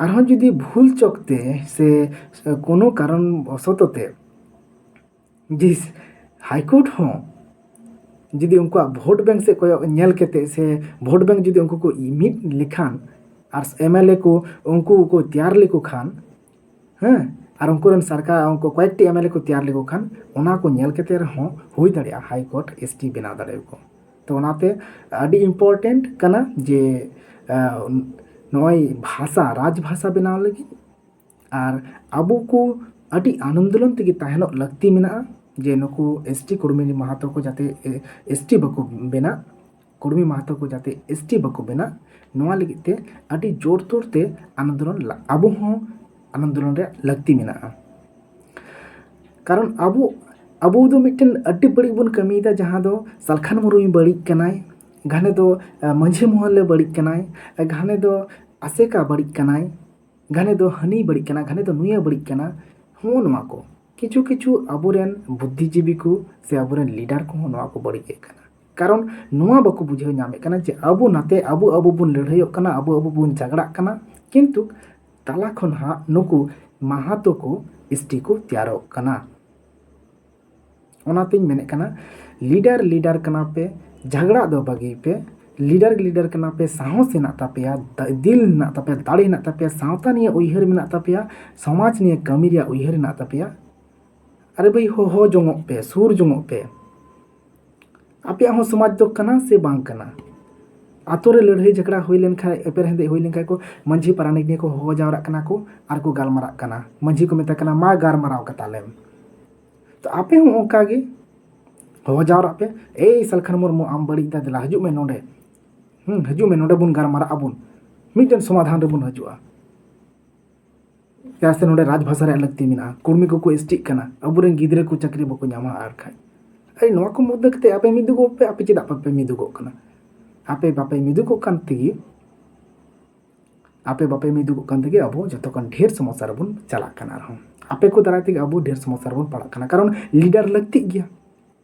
ᱟᱨᱦᱚᱸ ᱡᱩᱫᱤ ᱵᱷᱩᱞ ᱪᱚᱠ ᱛᱮ ᱥᱮ ᱠᱳᱱᱳ ᱠᱟᱨᱚᱱ ᱵᱚᱥᱚᱛᱚ ᱛᱮ ᱡᱤᱥ ᱦᱟᱭᱠᱳᱨᱴ ᱦᱚᱸ ᱡᱩᱫᱤ ᱩᱱᱠᱩᱣᱟᱜ ᱵᱷᱳᱴ ᱵᱮᱝᱠ ᱥᱮᱫ ᱠᱚᱭᱚᱜ ᱧᱮᱞ ᱠᱟᱛᱮ ᱥᱮ ᱵᱷᱳᱴ ᱵᱮᱝᱠ ᱡᱩᱫᱤ ᱩᱱᱠᱩ ᱠᱚ ᱢᱤᱫ ᱞᱮᱠᱷᱟᱱ ᱟᱨ ᱮᱢᱮᱞᱮ ᱠᱚ ᱩᱱᱠᱩ ᱠᱚ ᱛᱮᱭᱟᱨ ᱞᱮᱠᱚ ᱠᱷᱟᱱ, ᱦᱮᱸ, ᱟᱨ ᱩᱱᱠᱩ ᱨᱮᱱ ᱥᱚᱨᱠᱟᱨ, ᱩᱱᱠᱩ ᱠᱚᱭᱮᱠᱴᱤ ᱮᱢ ᱮᱞ ᱮ ᱠᱚ ᱛᱮᱭᱟᱨ ᱞᱮᱠᱚ ᱠᱷᱟᱱ, ᱚᱱᱟ ᱠᱚ ᱧᱮᱞ ᱠᱟᱛᱮ ᱨᱮᱦᱚᱸ ᱦᱩᱭ ᱫᱟᱲᱮᱭᱟᱜᱼᱟ ᱦᱟᱭ ᱠᱳᱨᱴ ᱮᱥ ᱴᱤ ᱵᱮᱱᱟᱣ ᱫᱟᱲᱮᱭᱟᱠᱚ᱾ ᱛᱚ ᱚᱱᱟᱛᱮ ᱟᱹᱰᱤ ᱤᱢᱯᱚᱨᱴᱮᱱᱴ ᱠᱟᱱᱟ ᱡᱮ ᱱᱚᱜᱼᱚᱭ ᱵᱷᱟᱥᱟ, ᱨᱟᱡᱽ ᱵᱷᱟᱥᱟ ᱵᱮᱱᱟᱣ ᱞᱟᱹᱜᱤᱫ ᱟᱨ ᱟᱵᱚ ᱠᱚ ᱟᱹᱰᱤ ᱟᱱᱫᱳᱞᱚᱱ ᱛᱮᱜᱮ ᱛᱟᱦᱮᱱᱚᱜ ᱞᱟᱹᱠᱛᱤ ᱢᱮᱱᱟᱜᱼᱟ ᱡᱮ ᱱᱩᱠᱩ ᱮᱥ ᱴᱤ ᱠᱚᱨᱢᱤ ᱢᱟᱦᱟᱛᱚ ᱠᱚ ᱡᱟᱛᱮ ᱮᱥ ᱴᱤ ᱵᱟᱠᱚ ᱵᱮᱱᱟᱜ, ᱠᱚᱨᱢᱤ ᱢᱟᱦᱟᱛᱚ ᱠᱚ ᱡᱟᱛᱮ ᱮᱥ ᱴᱤ ᱵᱟᱠᱚ ᱵᱮᱱᱟᱜ, ᱱᱚᱣᱟ ᱞᱟᱹᱜᱤᱫ ᱛᱮ ᱟᱹᱰᱤ ᱡᱳᱨᱛᱳᱨ ᱛᱮ ᱟᱱᱫᱳᱞᱚᱱ, ᱟᱵᱚ ᱦᱚᱸ ᱟᱱᱫᱳᱞᱚᱱ ᱨᱮᱭᱟᱜ ᱞᱟᱹᱠᱛᱤ ᱢᱮᱱᱟᱜᱼᱟ᱾ ᱠᱟᱨᱚᱱ ᱟᱵᱚ, ᱟᱵᱚ ᱫᱚ ᱢᱤᱫᱴᱮᱱ ᱟᱹᱰᱤ ᱵᱟᱹᱲᱤᱡ ᱵᱚᱱ ᱠᱟᱹᱢᱤᱭᱮᱫᱟ, ᱡᱟᱦᱟᱸ ᱫᱚ ᱥᱟᱞᱠᱷᱟᱱ ᱢᱩᱨᱢᱩᱭ ᱵᱟᱹᱲᱤᱡ ᱠᱟᱱᱟᱭ, ᱜᱷᱟᱱᱮ ᱫᱚ ᱢᱟᱹᱡᱷᱤ ᱢᱚᱦᱚᱞ ᱨᱮ ᱵᱟᱹᱲᱤᱡ ᱠᱟᱱᱟᱭ, ᱜᱷᱟᱱᱮ ᱫᱚ ᱟᱥᱮᱠᱟ ᱵᱟᱹᱲᱤᱡ ᱠᱟᱱᱟᱭ, ᱜᱷᱟᱱᱮ ᱫᱚ ᱦᱟᱹᱱᱤ ᱵᱟᱹᱲᱤᱡ ᱠᱟᱱᱟ, ᱜᱷᱟᱱᱮ ᱫᱚ ᱱᱩᱭᱮ ᱵᱟᱹᱲᱤᱡ ᱠᱟᱱᱟ᱾ ᱦᱚᱸᱜᱼᱚ ᱱᱚᱣᱟ ᱠᱚ ᱠᱤᱪᱷᱩ ᱠᱤᱪᱷᱩ ᱟᱵᱚᱨᱮᱱ ᱵᱩᱫᱽᱫᱷᱤᱡᱤᱵᱤ ᱠᱚ ᱥᱮ ᱟᱵᱚᱨᱮᱱ ᱞᱤᱰᱟᱨ ᱠᱚᱦᱚᱸ ᱱᱚᱣᱟ ᱠᱚ ᱵᱟᱹᱲᱤᱡᱮᱫ ᱠᱟᱱᱟ᱾ ᱠᱟᱨᱚᱱ ᱱᱚᱣᱟ ᱵᱟᱠᱚ ᱵᱩᱡᱷᱟᱹᱣ ᱧᱟᱢᱮᱫ ᱠᱟᱱᱟ ᱡᱮ ᱟᱵᱚ ᱱᱟᱛᱮ ᱟᱵᱚ ᱟᱵᱚ ᱵᱚᱱ ᱞᱟᱹᱲᱦᱟᱹᱭᱚᱜ ᱠᱟᱱᱟ, ᱟᱵᱚ ᱟᱵᱚ ᱵᱚᱱ ᱡᱷᱟᱜᱽᱲᱟᱜ ᱠᱟᱱᱟ, ᱠᱤᱱᱛᱩ ᱛᱟᱞᱟ ᱠᱷᱚᱱ ᱦᱟᱸᱜ ᱱᱩᱠᱩ ᱢᱟᱦᱟᱛᱚ ᱠᱚ ᱮᱥ ᱴᱤ ᱠᱚ ᱛᱮᱭᱟᱨᱚᱜ ᱠᱟᱱᱟ᱾ ᱚᱱᱟᱛᱤᱧ ᱢᱮᱱᱮᱫ ᱠᱟᱱᱟ, ᱞᱤᱰᱟᱨ ᱞᱤᱰᱟᱨ ᱠᱟᱱᱟ ᱯᱮ, ᱡᱷᱟᱜᱽᱲᱟᱜ ᱫᱚ ᱵᱟᱹᱜᱤᱭ ᱯᱮ᱾ ᱞᱤᱰᱟᱨ ᱞᱤᱰᱟᱨ ᱠᱟᱱᱟ ᱯᱮ, ᱥᱟᱦᱚᱥ ᱦᱮᱱᱟᱜ ᱛᱟᱯᱮᱭᱟ, ᱫᱤᱞ ᱦᱮᱱᱟᱜ ᱛᱟᱯᱮᱭᱟ, ᱫᱟᱲᱮ ᱦᱮᱱᱟᱜ ᱛᱟᱯᱮᱭᱟ, ᱥᱟᱶᱛᱟ ᱱᱤᱭᱮ ᱩᱭᱦᱟᱹᱨ ᱢᱮᱱᱟᱜ ᱛᱟᱯᱮᱭᱟ, ᱥᱚᱢᱟᱡᱽ ᱱᱤᱭᱮ ᱠᱟᱹᱢᱤ ᱨᱮᱭᱟᱜ ᱩᱭᱦᱟᱹᱨ ᱦᱮᱱᱟᱜ ᱛᱟᱯᱮᱭᱟ᱾ ᱟᱨᱮ ᱵᱷᱟᱹᱭ, ᱦᱚᱦᱚ ᱡᱚᱝᱚᱜ ᱯᱮ, ᱥᱩᱨ ᱡᱚᱝᱚᱜ ᱯᱮ᱾ ᱟᱯᱮᱭᱟᱜ ᱦᱚᱸ ᱥᱚᱢᱟᱡᱽ ᱫᱚ ᱠᱟᱱᱟ ᱥᱮ ᱵᱟᱝ ᱠᱟᱱᱟ? ᱟᱛᱳ ᱨᱮ ᱞᱟᱹᱲᱦᱟᱹᱭ ᱡᱷᱟᱜᱽᱲᱟ ᱦᱩᱭ ᱞᱮᱱᱠᱷᱟᱱ, ᱮᱯᱮᱨ ᱦᱮᱸᱰᱮᱡ ᱦᱩᱭ ᱞᱮᱱᱠᱷᱟᱱ ᱠᱚ, ᱢᱟᱹᱡᱷᱤ ᱯᱟᱨᱟᱱᱤᱠ ᱱᱤᱭᱮ ᱠᱚ ᱦᱚᱦᱚ ᱡᱟᱣᱨᱟᱜ ᱠᱟᱱᱟ ᱠᱚ ᱟᱨ ᱠᱚ ᱜᱟᱞᱢᱟᱨᱟᱜ ᱠᱟᱱᱟ᱾ ᱢᱟᱹᱡᱷᱤ ᱠᱚ ᱢᱮᱛᱟ ᱠᱟᱱᱟ, "ᱢᱟ ᱜᱟᱞᱢᱟᱨᱟᱣ ᱠᱟᱛᱟᱞᱮᱢ᱾" ᱛᱚ ᱟᱯᱮ ᱦᱚᱸ ᱚᱱᱠᱟ ᱜᱮ ᱦᱚᱦᱚ ᱡᱟᱣᱨᱟᱜ ᱯᱮ, "ᱮᱭ ᱥᱟᱞᱠᱷᱟᱱ ᱢᱩᱨᱢᱩ, ᱟᱢ ᱵᱟᱹᱲᱤᱡ ᱫᱟ, ᱫᱮᱞᱟ ᱦᱤᱡᱩᱜ ᱢᱮ ᱱᱚᱰᱮ, ᱦᱩᱸ, ᱦᱤᱡᱩᱜ ᱢᱮ, ᱱᱚᱰᱮ ᱵᱚᱱ ᱜᱟᱞᱢᱟᱨᱟᱜ ᱟᱵᱚᱱ, ᱢᱤᱫᱴᱮᱱ ᱥᱚᱢᱟᱫᱷᱟᱱ ᱨᱮᱵᱚᱱ ᱦᱤᱡᱩᱜᱼᱟ᱾ ᱪᱮᱫᱟᱜ ᱥᱮ ᱱᱚᱰᱮ ᱨᱟᱡᱽ ᱵᱷᱟᱥᱟ ᱨᱮᱭᱟᱜ ᱞᱟᱹᱠᱛᱤ ᱢᱮᱱᱟᱜᱼᱟ, ᱠᱚᱨᱢᱤ ᱠᱚᱠᱚ ᱮᱥ ᱴᱤᱜ ᱠᱟᱱᱟ, ᱟᱵᱚᱨᱮᱱ ᱜᱤᱫᱽᱨᱟᱹ ᱠᱚ ᱪᱟᱹᱠᱨᱤ ᱵᱟᱠᱚ ᱧᱟᱢᱟ ᱟᱨ ᱠᱷᱟᱡ᱾ ᱟᱨ ᱱᱚᱣᱟ ᱠᱚ ᱢᱩᱫᱽᱫᱟᱹ ᱠᱟᱛᱮ ᱟᱯᱮ ᱢᱤᱫᱩᱜᱚᱜ ᱯᱮ, ᱟᱯᱮ ᱪᱮᱫᱟᱜ ᱵᱟᱯᱮ ᱢᱤᱫᱩᱜᱚᱜ ᱠᱟᱱᱟ?" ᱟᱯᱮ ᱵᱟᱯᱮ ᱢᱤᱫᱩᱜᱚᱜ ᱠᱟᱱ ᱛᱮᱜᱮ, ᱟᱯᱮ ᱵᱟᱯᱮ ᱢᱤᱫᱩᱜᱚᱜ ᱠᱟᱱ ᱛᱮᱜᱮ ᱟᱵᱚ ᱡᱚᱛᱚ ᱠᱷᱚᱱ ᱰᱷᱮᱨ ᱥᱚᱢᱚᱥᱥᱟ ᱨᱮᱵᱚᱱ ᱪᱟᱞᱟᱜ ᱠᱟᱱᱟ᱾ ᱟᱨᱦᱚᱸ ᱟᱯᱮ ᱠᱚ ᱫᱟᱨᱟᱭ ᱛᱮᱜᱮ ᱟᱵᱚ ᱰᱷᱮᱨ ᱥᱚᱢᱚᱥᱥᱟ ᱨᱮᱵᱚᱱ ᱯᱟᱲᱟᱜ ᱠᱟᱱᱟ, ᱠᱟᱨᱚᱱ ᱞᱤᱰᱟᱨ ᱞᱟᱹᱠᱛᱤᱜ ᱜᱮᱭᱟ᱾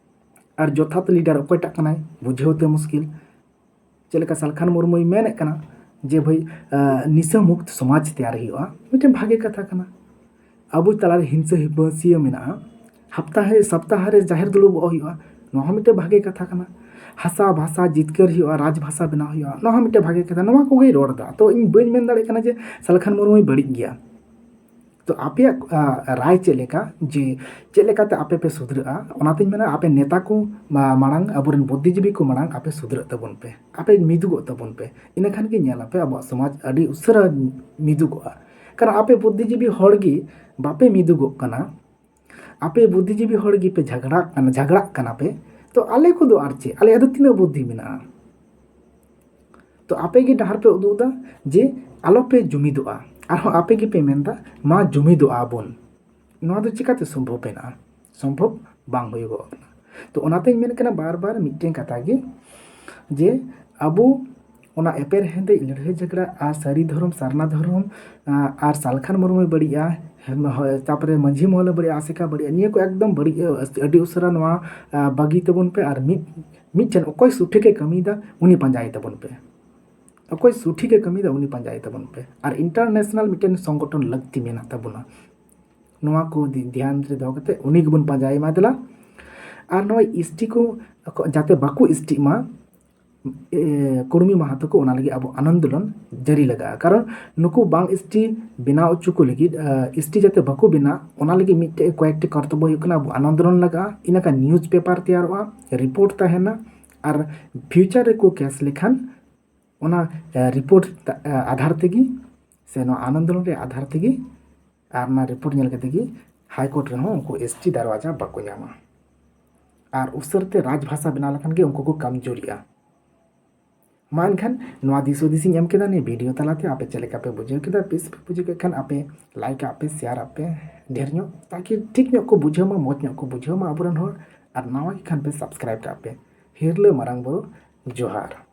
ᱟᱨ ᱡᱚᱛᱷᱟᱛ ᱞᱤᱰᱟᱨ ᱚᱠᱚᱭᱴᱟᱜ ᱠᱟᱱᱟᱭ ᱵᱩᱡᱷᱟᱹᱣ ᱛᱮ ᱢᱩᱥᱠᱤᱞ᱾ ᱪᱮᱫ ᱞᱮᱠᱟ ᱥᱟᱞᱠᱷᱟᱱ ᱢᱩᱨᱢᱩᱭ ᱢᱮᱱᱮᱫ ᱠᱟᱱᱟ ᱡᱮ ᱵᱷᱟᱹᱭ, ᱟᱸ, ᱱᱤᱥᱟᱹ ᱢᱩᱠᱛ ᱥᱚᱢᱟᱡᱽ ᱛᱮᱭᱟᱨ ᱦᱩᱭᱩᱜᱼᱟ, ᱢᱤᱫᱴᱮᱱ ᱵᱷᱟᱜᱮ ᱠᱟᱛᱷᱟ ᱠᱟᱱᱟ᱾ ᱟᱵᱚ ᱛᱟᱞᱟᱨᱮ ᱦᱤᱝᱥᱟᱹ ᱦᱤᱯᱟᱹᱥᱤᱭᱟᱹ ᱢᱮᱱᱟᱜᱼᱟ, ᱦᱟᱯᱛᱟ ᱨᱮ, ᱥᱟᱯᱛᱟᱦᱚ ᱨᱮ ᱡᱟᱦᱮᱨ ᱫᱩᱲᱩᱵᱚᱜ ᱦᱩᱭᱩᱜᱼᱟ, ᱱᱚᱣᱟ ᱦᱚᱸ ᱢᱤᱫᱴᱮᱱ ᱵᱷᱟᱜᱮ ᱠᱟᱛᱷᱟ ᱠᱟᱱᱟ᱾ ᱦᱟᱥᱟ ᱵᱷᱟᱥᱟ ᱡᱤᱛᱠᱟᱹᱨ ᱦᱩᱭᱩᱜᱼᱟ, ᱨᱟᱡᱽ ᱵᱷᱟᱥᱟ ᱵᱮᱱᱟᱣ ᱦᱩᱭᱩᱜᱼᱟ, ᱱᱚᱣᱟ ᱦᱚᱸ ᱢᱤᱫᱴᱮᱱ ᱵᱷᱟᱜᱮ ᱠᱟᱛᱷᱟ᱾ ᱱᱚᱣᱟ ᱠᱚᱜᱮᱭ ᱨᱚᱲ ᱮᱫᱟ᱾ ᱛᱚ ᱤᱧ ᱵᱟᱹᱧ ᱢᱮᱱ ᱫᱟᱲᱮᱭᱟᱜ ᱠᱟᱱᱟ ᱡᱮ ᱥᱟᱞᱠᱷᱟᱱ ᱢᱩᱨᱢᱩᱭ ᱵᱟᱹᱲᱤᱡ ᱜᱮᱭᱟ᱾ ᱛᱚ ᱟᱯᱮᱭᱟᱜ ᱨᱟᱭ ᱪᱮᱫ ᱞᱮᱠᱟ, ᱡᱮ ᱪᱮᱫ ᱞᱮᱠᱟᱛᱮ ᱟᱯᱮ ᱯᱮ ᱥᱩᱫᱷᱨᱟᱹᱜᱼᱟ? ᱚᱱᱟᱛᱤᱧ ᱢᱮᱱᱟ, ᱟᱯᱮ ᱱᱮᱛᱟ ᱠᱚ ᱢᱟᱲᱟᱝ, ᱟᱵᱚᱨᱮᱱ ᱵᱩᱫᱽᱫᱷᱤᱡᱤᱵᱤ ᱠᱚ ᱢᱟᱲᱟᱝ ᱟᱯᱮ ᱥᱩᱫᱷᱨᱟᱹᱜ ᱛᱟᱵᱚᱱ ᱯᱮ, ᱟᱯᱮ ᱢᱤᱫᱩᱜᱚᱜ ᱛᱟᱵᱚᱱ ᱯᱮ᱾ ᱤᱱᱟᱹᱠᱷᱟᱱ ᱜᱮ ᱧᱮᱞ ᱟᱯᱮ ᱟᱵᱚᱣᱟᱜ ᱥᱚᱢᱟᱡᱽ ᱟᱹᱰᱤ ᱩᱥᱟᱹᱨᱟ ᱢᱤᱫᱩᱜᱚᱜᱼᱟ᱾ ᱠᱟᱨᱚᱱ ᱟᱯᱮ ᱵᱩᱫᱽᱫᱷᱤᱡᱤᱵᱤ ᱦᱚᱲ ᱜᱮ ᱵᱟᱯᱮ ᱢᱤᱫᱩᱜᱚᱜ ᱠᱟᱱᱟ, ᱟᱯᱮ ᱵᱩᱫᱽᱫᱷᱤᱡᱤᱵᱤ ᱦᱚᱲ ᱜᱮᱯᱮ ᱡᱷᱟᱜᱽᱲᱟᱜ ᱠᱟᱱᱟ, ᱡᱷᱟᱜᱽᱲᱟᱜ ᱠᱟᱱᱟ ᱯᱮ, ᱛᱚ ᱟᱞᱮ ᱠᱚᱫᱚ ᱟᱨ ᱪᱮᱫ? ᱟᱞᱮᱭᱟᱜ ᱫᱚ ᱛᱤᱱᱟᱹᱜ ᱵᱩᱫᱽᱫᱷᱤ ᱢᱮᱱᱟᱜᱼᱟ? ᱛᱚ ᱟᱯᱮ ᱜᱮ ᱰᱟᱦᱟᱨ ᱯᱮ ᱩᱫᱩᱜ ᱮᱫᱟ ᱡᱮ ᱟᱞᱚ ᱯᱮ ᱡᱩᱢᱤᱫᱚᱜᱼᱟ, ᱟᱨᱦᱚᱸ ᱟᱯᱮ ᱜᱮᱯᱮ ᱢᱮᱱᱫᱟ ᱢᱟ ᱡᱩᱢᱤᱫᱚᱜᱼᱟ ᱵᱚᱱ᱾ ᱱᱚᱣᱟ ᱫᱚ ᱪᱤᱠᱟᱹᱛᱮ ᱥᱚᱢᱵᱷᱚᱵ ᱢᱮᱱᱟᱜᱼᱟ? ᱥᱚᱢᱵᱷᱚᱵ ᱵᱟᱝ ᱦᱩᱭᱩᱜᱚᱜ ᱠᱟᱱᱟ᱾ ᱛᱚ ᱚᱱᱟᱛᱮᱧ ᱢᱮᱱ ᱠᱟᱱᱟ ᱵᱟᱨ ᱵᱟᱨ ᱢᱤᱫᱴᱮᱱ ᱠᱟᱛᱷᱟ ᱜᱮ, ᱡᱮ ᱟᱵᱚ ᱚᱱᱟ ᱮᱯᱮᱨ ᱦᱮᱸᱰᱮᱡ, ᱞᱟᱹᱲᱦᱟᱹᱭ ᱡᱷᱟᱜᱽᱲᱟ ᱟᱨ ᱥᱟᱹᱨᱤ ᱫᱷᱚᱨᱚᱢ, ᱥᱟᱨᱱᱟ ᱫᱷᱚᱨᱚᱢ, ᱟᱨ ᱥᱟᱞᱠᱷᱟᱱ ᱢᱩᱨᱢᱩᱭ ᱵᱟᱹᱲᱤᱡᱼᱟ, ᱛᱟᱨᱯᱚᱨᱮ ᱢᱟᱹᱡᱷᱤ ᱢᱚᱦᱚᱞᱮ ᱵᱟᱹᱲᱤᱡᱼᱟ, ᱟᱥᱮᱠᱟ ᱵᱟᱹᱲᱤᱡᱼᱟ, ᱱᱤᱭᱟᱹ ᱠᱚ ᱮᱠᱫᱚᱢ ᱵᱟᱹᱲᱤᱡ, ᱟᱹᱰᱤ ᱩᱥᱟᱹᱨᱟ ᱱᱚᱣᱟ ᱵᱟᱹᱜᱤ ᱛᱟᱵᱚᱱ ᱯᱮ᱾ ᱟᱨ ᱢᱤᱫ ᱢᱤᱫᱴᱮᱱ ᱚᱠᱚᱭ ᱥᱚᱴᱷᱤᱠᱮ ᱠᱟᱹᱢᱤᱭᱮᱫᱟ ᱩᱱᱤ ᱯᱟᱸᱡᱟᱭ ᱛᱟᱵᱚᱱ ᱯᱮ, ᱚᱠᱚᱭ ᱥᱚᱴᱷᱤᱠᱮ ᱠᱟᱹᱢᱤᱭᱮᱫᱟ ᱩᱱᱤ ᱯᱟᱸᱡᱟᱭ ᱛᱟᱵᱚᱱ ᱯᱮ᱾ ᱟᱨ ᱤᱱᱴᱟᱨᱱᱮᱥᱱᱟᱞ ᱢᱤᱫᱴᱮᱱ ᱥᱚᱝᱜᱚᱴᱷᱚᱱ ᱞᱟᱹᱠᱛᱤ ᱢᱮᱱᱟᱜ ᱛᱟᱵᱚᱱᱟ᱾ ᱱᱚᱣᱟ ᱠᱚ ᱫᱷᱮᱭᱟᱱ ᱨᱮ ᱫᱚᱦᱚ ᱠᱟᱛᱮ ᱩᱱᱤ ᱜᱮᱵᱚᱱ ᱯᱟᱸᱡᱟᱭ ᱢᱟ ᱫᱮᱞᱟ᱾ ᱟᱨ ᱱᱚᱣᱟ ᱮᱥᱴᱤ ᱠᱚ ᱡᱟᱛᱮ ᱵᱟᱠᱚ ᱮᱥᱴᱤᱜ ᱢᱟ, ᱠᱩᱲᱢᱤ ᱢᱟᱦᱟᱛᱚ ᱠᱚ, ᱚᱱᱟ ᱞᱟᱹᱜᱤᱫ ᱟᱵᱚ ᱟᱱᱫᱳᱞᱚᱱ ᱡᱟᱹᱨᱤ ᱞᱟᱜᱟᱜᱼᱟ᱾ ᱠᱟᱨᱚᱱ ᱱᱩᱠᱩ ᱵᱟᱝ ᱮᱥᱴᱤ ᱵᱮᱱᱟᱣ ᱦᱚᱪᱚ ᱠᱚ ᱞᱟᱹᱜᱤᱫ, ᱮᱥᱴᱤ ᱡᱟᱛᱮ ᱵᱟᱠᱚ ᱵᱮᱱᱟᱜ, ᱚᱱᱟ ᱞᱟᱹᱜᱤᱫ ᱢᱤᱫᱴᱮᱡ ᱠᱚᱭᱮᱠᱴᱤ ᱠᱚᱨᱛᱚᱵᱵᱚ ᱦᱩᱭᱩᱜ ᱠᱟᱱᱟ, ᱟᱵᱚ ᱟᱱᱫᱳᱞᱚᱱ ᱞᱟᱜᱟᱜᱼᱟ᱾ ᱤᱱᱟᱹᱠᱷᱟᱱ ᱱᱤᱭᱩᱡᱽ ᱯᱮᱯᱟᱨ ᱛᱮᱭᱟᱨᱚᱜᱼᱟ, ᱨᱤᱯᱳᱨᱴ ᱛᱟᱦᱮᱱᱟ, ᱟᱨ ᱯᱷᱤᱭᱩᱪᱟᱨ ᱨᱮᱠᱚ ᱠᱮᱥ ᱞᱮᱠᱷᱟᱱ ᱚᱱᱟ ᱨᱤᱯᱳᱨᱴ ᱟᱫᱷᱟᱨ ᱛᱮᱜᱮ ᱥᱮ ᱱᱚᱣᱟ ᱟᱱᱫᱳᱞᱚᱱ ᱨᱮᱭᱟᱜ ᱟᱫᱷᱟᱨ ᱛᱮᱜᱮ ᱟᱨ ᱚᱱᱟ ᱨᱤᱯᱳᱨᱴ ᱧᱮᱞ ᱠᱟᱛᱮ ᱜᱮ ᱦᱟᱭ ᱠᱳᱨᱴ ᱨᱮᱦᱚᱸ ᱩᱱᱠᱩ ᱮᱥᱴᱤ ᱫᱟᱨᱣᱟᱡᱟ ᱵᱟᱠᱚ ᱧᱟᱢᱟ᱾ ᱟᱨ ᱩᱥᱟᱹᱨ ᱛᱮ ᱨᱟᱡᱽ ᱵᱷᱟᱥᱟ ᱵᱮᱱᱟᱣ ᱞᱮᱠᱷᱟᱱ ᱜᱮ ᱩᱱᱠᱩ ᱠᱚ ᱠᱟᱢᱡᱳᱨᱤᱜᱼᱟ᱾ ᱢᱟ ᱮᱱᱠᱷᱟᱱ ᱱᱚᱣᱟ ᱫᱤᱥ ᱦᱩᱫᱤᱥ ᱤᱧ ᱮᱢ ᱠᱮᱫᱟ ᱱᱤᱭᱟᱹ ᱵᱷᱤᱰᱤᱭᱳ ᱛᱟᱞᱟᱛᱮ᱾ ᱟᱯᱮ ᱪᱮᱫ ᱞᱮᱠᱟ ᱯᱮ ᱵᱩᱡᱷᱟᱹᱣ ᱠᱮᱫᱟ? ᱵᱮᱥ ᱯᱮ ᱵᱩᱡᱷᱟᱹᱣ ᱠᱮᱫ ᱠᱷᱟᱱ ᱟᱯᱮ ᱞᱟᱭᱤᱠ ᱟᱜ ᱯᱮ, ᱥᱮᱭᱟᱨ ᱟᱜ ᱯᱮ ᱰᱷᱮᱨ ᱧᱚᱜ, ᱛᱟᱠᱤ ᱴᱷᱤᱠ ᱧᱚᱜ ᱠᱚ ᱵᱩᱡᱷᱟᱹᱣ ᱢᱟ, ᱢᱚᱡᱽ ᱧᱚᱜ ᱠᱚ ᱵᱩᱡᱷᱟᱹᱣ ᱢᱟ ᱟᱵᱚᱨᱮᱱ ᱦᱚᱲ᱾ ᱟᱨ ᱱᱟᱣᱟ ᱜᱮ ᱠᱷᱟᱱ ᱯᱮ ᱥᱟᱵᱥᱠᱨᱟᱭᱤᱵ ᱠᱟᱜ ᱯᱮ᱾ ᱦᱤᱨᱞᱟᱹ ᱢᱟᱨᱟᱝ ᱵᱩᱨᱩ ᱡᱚᱦᱟᱨ᱾